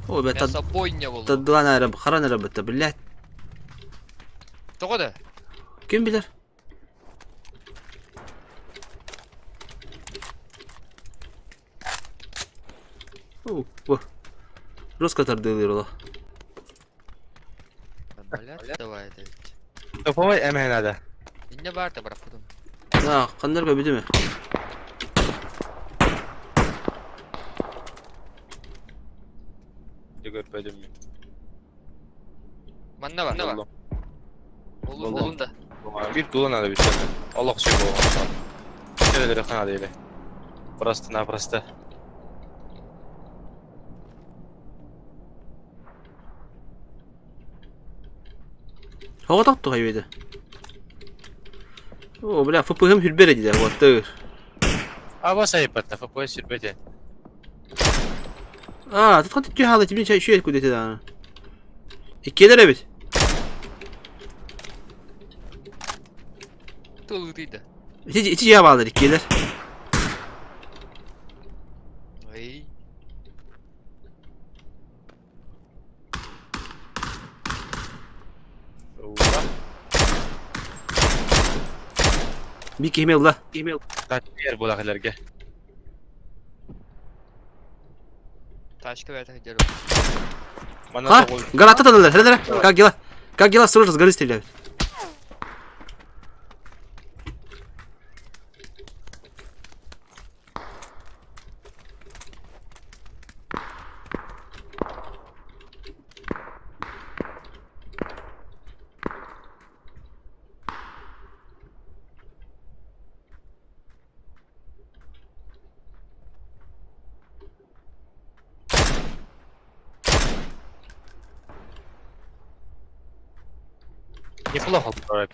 О, бля,
Мясо бойня болды.
Таддылан араб, харан араб бітті, блядь.
Тоғы да?
Ким билер? О, бу. Жестко тардылыр ола.
Блядь, давай это ведь.
Топовой эме надо.
Не бар да бірақ потом.
Да, қандар көбіді ме?
Көрпөдүм.
Манна бар. Манна бар. Олун да.
Bir дула надо бит. Аллах şey болгон. Şöyle хана дейли. Просто-напросто.
Хого такту хайведе. О, бля, ФПГм хүрбер диде, вот тыр.
А бас айыппатта, ФП сүрбете.
А, тут хатып түйе халы, тебе чай шүйет күдете да. Иккелер эбит.
Тулы дейді.
Ити ити жаа баалар иккелер.
Ой.
Би кемел да.
Ер булак элерге.
Тачка бәрді хедер.
А, граната тадылар, хелер. Как дела? Как дела? Срочно с горы стреляют.
Неплохо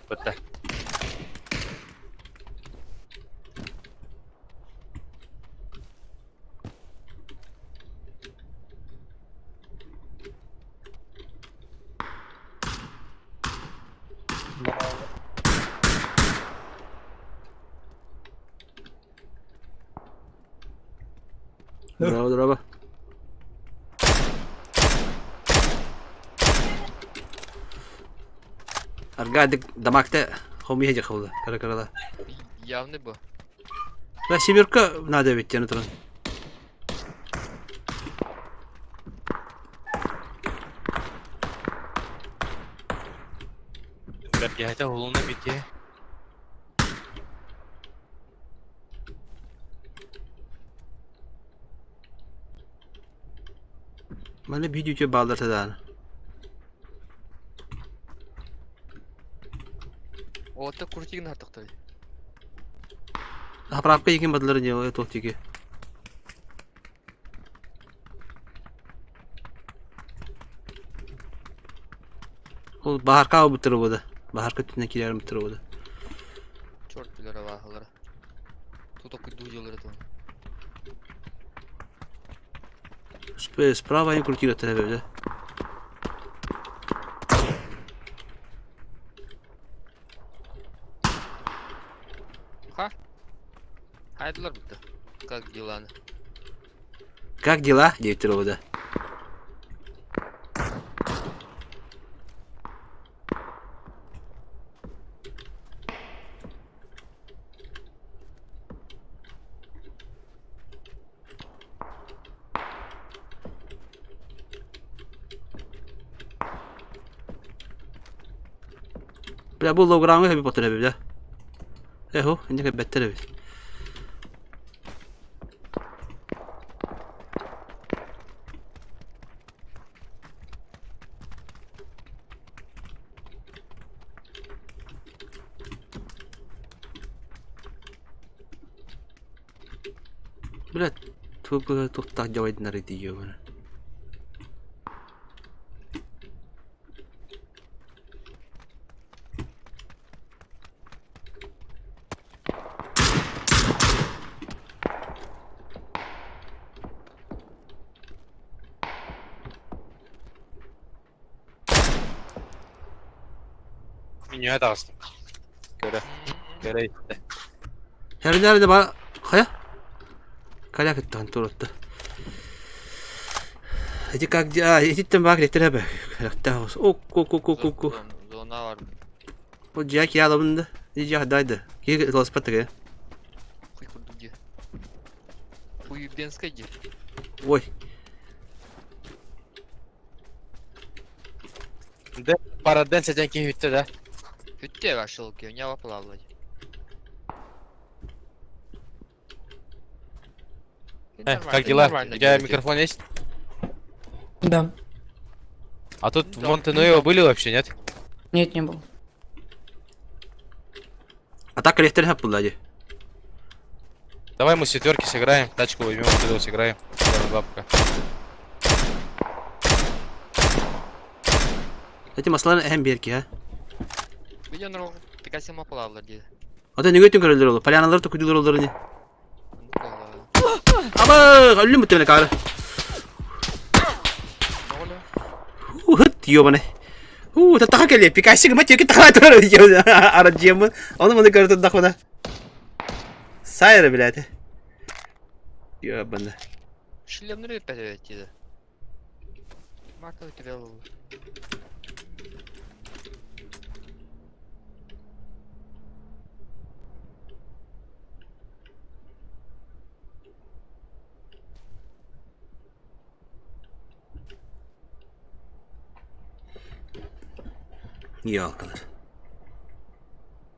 бытта.
Браво, браво. Аргадик дамакта хомия жахылда. Кара карала.
Явный bu.
Да семерка надо ведь тяну туран.
Бэргэһэтэ уһулунна бити.
Маны видео балдар тадан.
Ота крутигин хартыктыр.
Заправка екен бадылар не ол тиги. Ол баһарка бутыр буда. Баһарка түнә килер бутыр буда.
Черт билер аллахлары. Тут окуйду делары то.
Справа они крутили да?
Ха? Хайдылар бутты. Как дела?
Как дела? Деп тұр да. Бля, бұл лоуграммы хэби потыр бля. Эхо, инде беттер бит. Бля, туп туктак жабайдынар иди ёбана.
Миньоя таҕыстым. Көрө. Көрө иттэ.
Хәрнәрдә ба хая? Каляк иттан турутта. Эти как а, эти бак летер бе. Ракта о ку ку ку ку ку.
Зона var.
О жак ялымды. Ди дайды. Ки лоспатыгы.
Хуй курдук ди. Хуй бенская ди.
Ой,
Дэ параден сэтэн киһи бүттэ да.
Хүтте вашыл ки, не лапалавлать.
Как дела? У тебя микрофон есть?
Да.
А тут в Монте-Нуэво были вообще, нет?
Нет, не был.
а так летер хап булды.
Давай мы с четверки сыграем, тачку возьмем, оттуда сыграем. Бабка.
Эти масланы эм берки, ha.
Видео пикаси мапалавлар ди.
Ата неге өтін көрелер олы? Поляналар да күділер олар не? Аба, өлім бітті кары. Ухыт, ёбаны. У, татаха келе, пикаси гма теки таха турар Ара жемы. Оны мұны көрді дахмана. Сайры, блядь. Ёбаны.
Шлемнери пәтәвәт диде. Марта өтүрел.
Ёлкалар.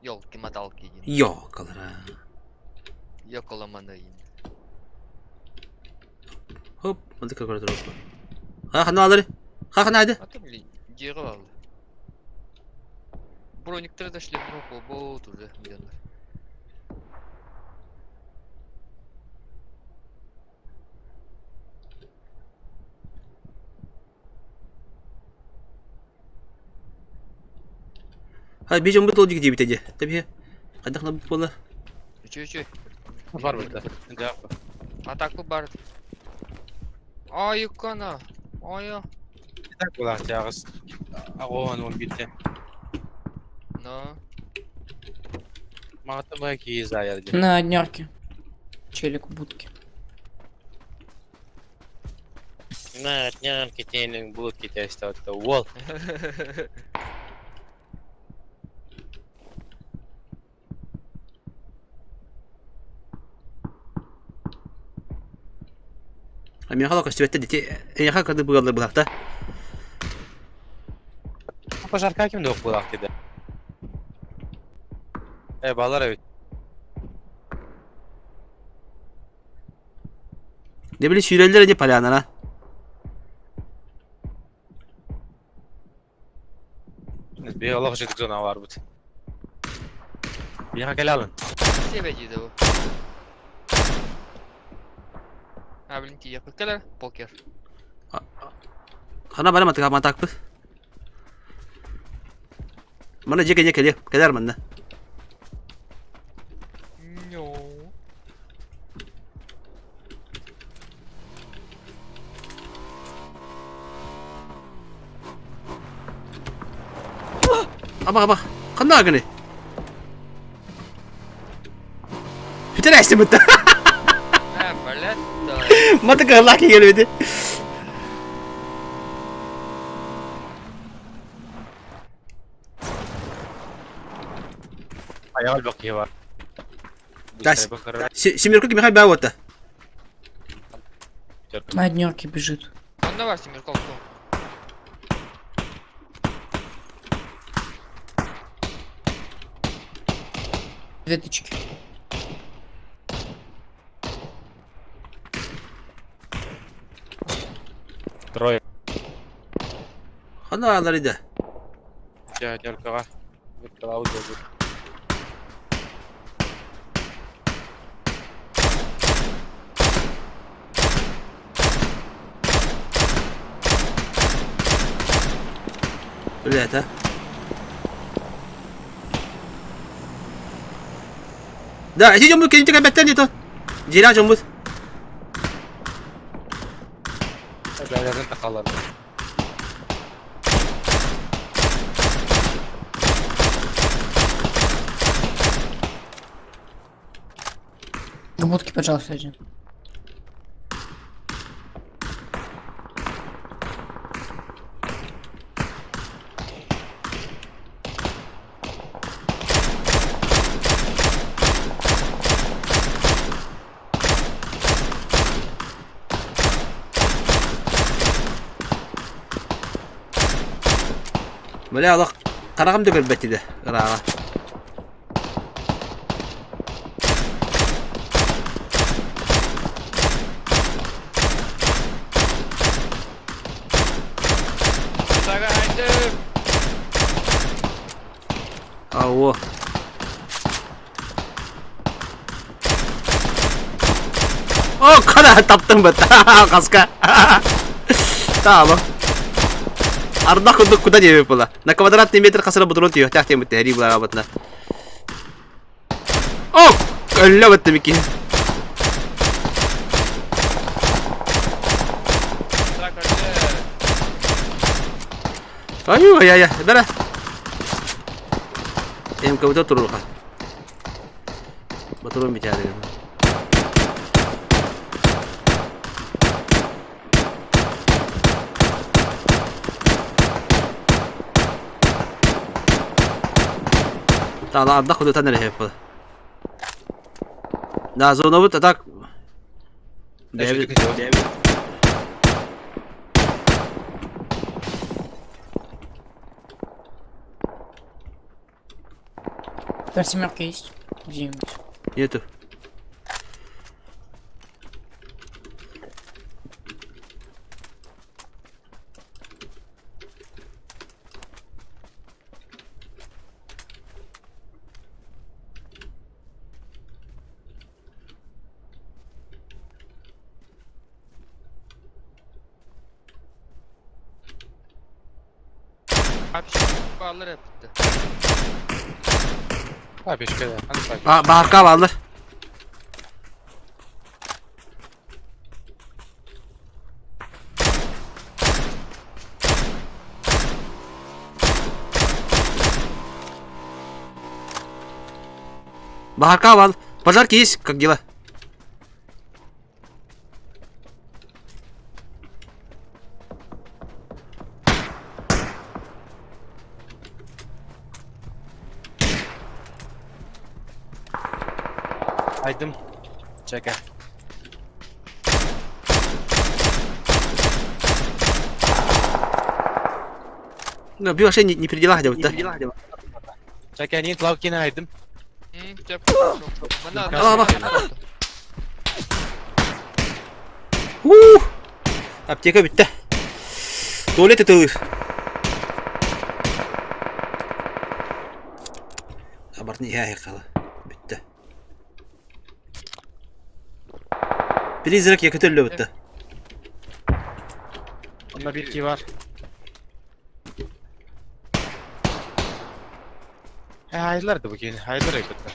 Ёлки маталки дин.
Ёлкалар. а.
Ёколаманы дин.
Хоп, онды көрді олы. Ха, хана алыр. Ха, хана айды.
Ата блин, жеге алды. Брониктер да шлем болот уже миллиондар.
Ха, бежем бит ол жиги битеде. Таби. Кайдах на бола.
Үчү үчү.
Бар битте. Да.
Атаку бар. Ай юкана. Ай.
Так була тягыс. Агоан он битте.
Но. Но.
На однерке. Челик в будке.
На днянке тенин будки тебя Уол.
Михаил көстүбэттэ дити эйиэхэ кады быгаллар былахта.
Пожарка ким док булак диде. Э, балар эбит.
Не били сүүрэллэр ини полянана.
Бии олох жетик зона бар бут. Биха кэлэ алын.
Себеди бу. А, блин, тиийэ кэлэр покер.
Хана бара матыга матакпыт. Мана дьиэ кэннэ кэлиэ, кэлэр манна.
No.
Аба аба, ханна агыны? Бүтэр эстибит.
А, блядь.
Матыга лаки келбеди.
Аял бак бар.
Да, Семерку Михаил Баута.
На однерке бежит.
Онно бар Семерков.
Две тычки.
Трое.
Ханна алар иде.
Я неркага. Бит.
Блядь, а. Да, иди жомбут, кенти кабеттен дito. Жира жомбут.
Бәләрен тақалар.
К будке, пожалуйста, один.
Бля, Аллах, карагым да көрбөт иде. Ырага.
Сага хайдым.
Ао. О, кара таптың бит. Каска. Тамам. Ардах кудук куда дебеп була. На квадратный метр касыра будрон тиё. Тях темит хери була батна. О, өллө битти мики. Ай, ай, ай, бера. МКВ туруха. Батурун битяды. Тала ардах куду танер хеп. Да, зона бут так.
Там семерка есть? Где-нибудь.
Нету.
Bağlar yaptı.
Папишка,
А, баарка баллар. Баһарка бал. Пожарки есть, как дела?
Айдым. Чека.
Ну, би вообще не при делах делать, да?
Чека, не тлаукина айдым.
Ала, ала. Ух! Аптека бүттэ. Туалет ытылыр. Абартын иһэ қала. Бүттэ. Призрак якөтөллө бүтті.
Онна bir ki var. He hayırlar da bugün. Hayırlar elbette.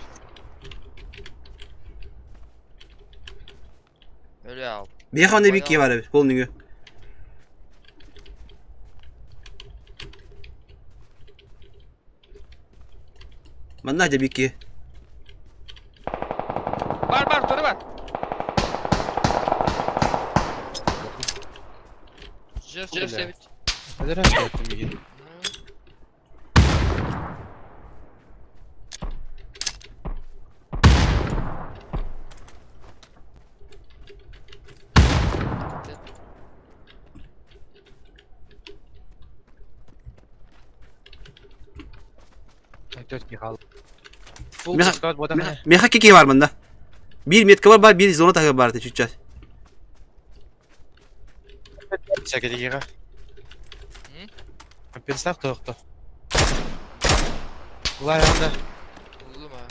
Öyle abi.
Биһиэхэ онно биир киһи баар эбит, ол нөҥүө. Манна дьэ биир киһи.
Бар бар туры бар. Жес
Бля.
evet.
Hadi rast ettim bir gün. Dört ki kaldı. Full
Меха-
squad bu adam.
Миэхэ икки киһи баар манна. Биир метка бар, биир зона таһыгар баар этэ чүччэ.
Çekildi Компенсак тоқты. Бұлай анда.
Oğlum ha.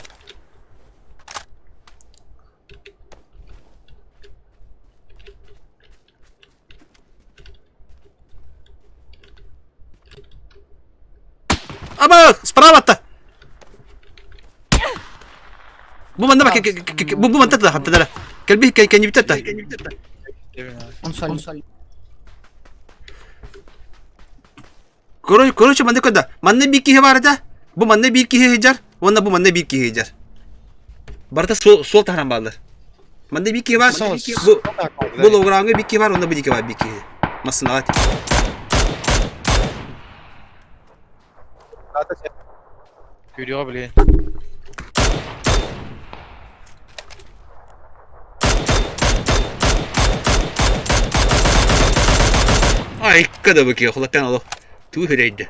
Аба, справа-то! Бу манна бу бу манта та хаттадара. Кэлби кэннибитэ та.
Он соль. Он соль.
Короче, короче, манна көдө. Манна биир киһи баар этэ. Бу манна биир киһи сылдьар, уонна бу манна биир киһи сылдьар. Барыта суол суол таһынан бааллар. Манна биир киһи баар, бу бу лоуграуҥҥа биир киһи баар, уонна бу диэки баар биир киһи. Массыынаҕа
Көрüyor bile.
Айка да бу киһи, хулаккан олох. Туу хүрэйдэ.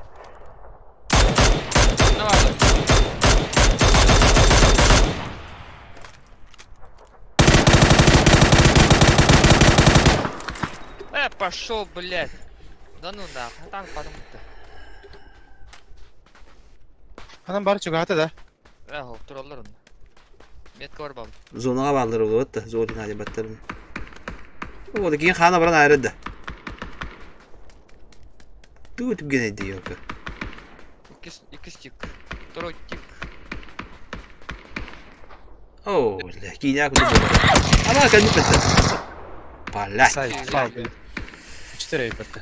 Ne vardı? Пошел, блядь. Да ну нахуй, там потом то.
Анам бар чугата да.
Э, тураллар onu. Метка бар бал.
Зонаҕа бааллар буолуот да, зоотун аадьабаттарын. Ол киин хаана баран айры да. Туу түгэн эдди ёка.
Икки стик. Второй тик.
Оо, бля, киинэ курдук буолар. Ама кэнник бэтэ. Палла.
Сай, сай. Четыре бетте.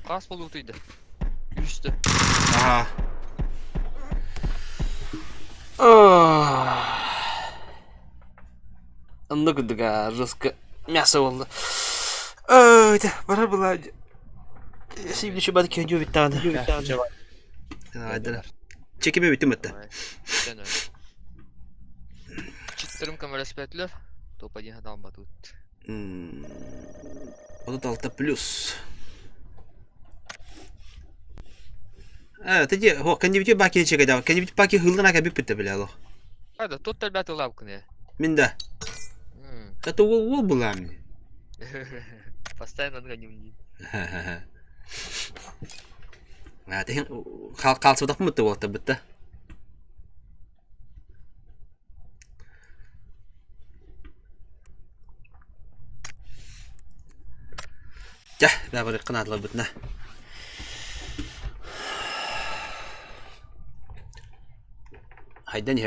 Кас болу тыйды. Үстü.
Аха. Онно курдук аа, жестко мясо буолла. Ой, бара была. Сибли шубат кеню виттаана. Чекиме бүтүм этте.
Sen öyle. Читтырым камера спәтлер. Топ 1 адам батут.
36 плюс. Э, теди, хо, кэннибити баки чекеда, кэннибити баки хылдан ака бүппүттэ биле алох.
Хайда, тот әлбәт лапкыны.
Мин да. Это уол уол была мне.
Постоянно гоним.
А, ты хал қалсыбыдақ мұтты болты бітті. Жа, бәрі қынадылар бітіне. Хайдан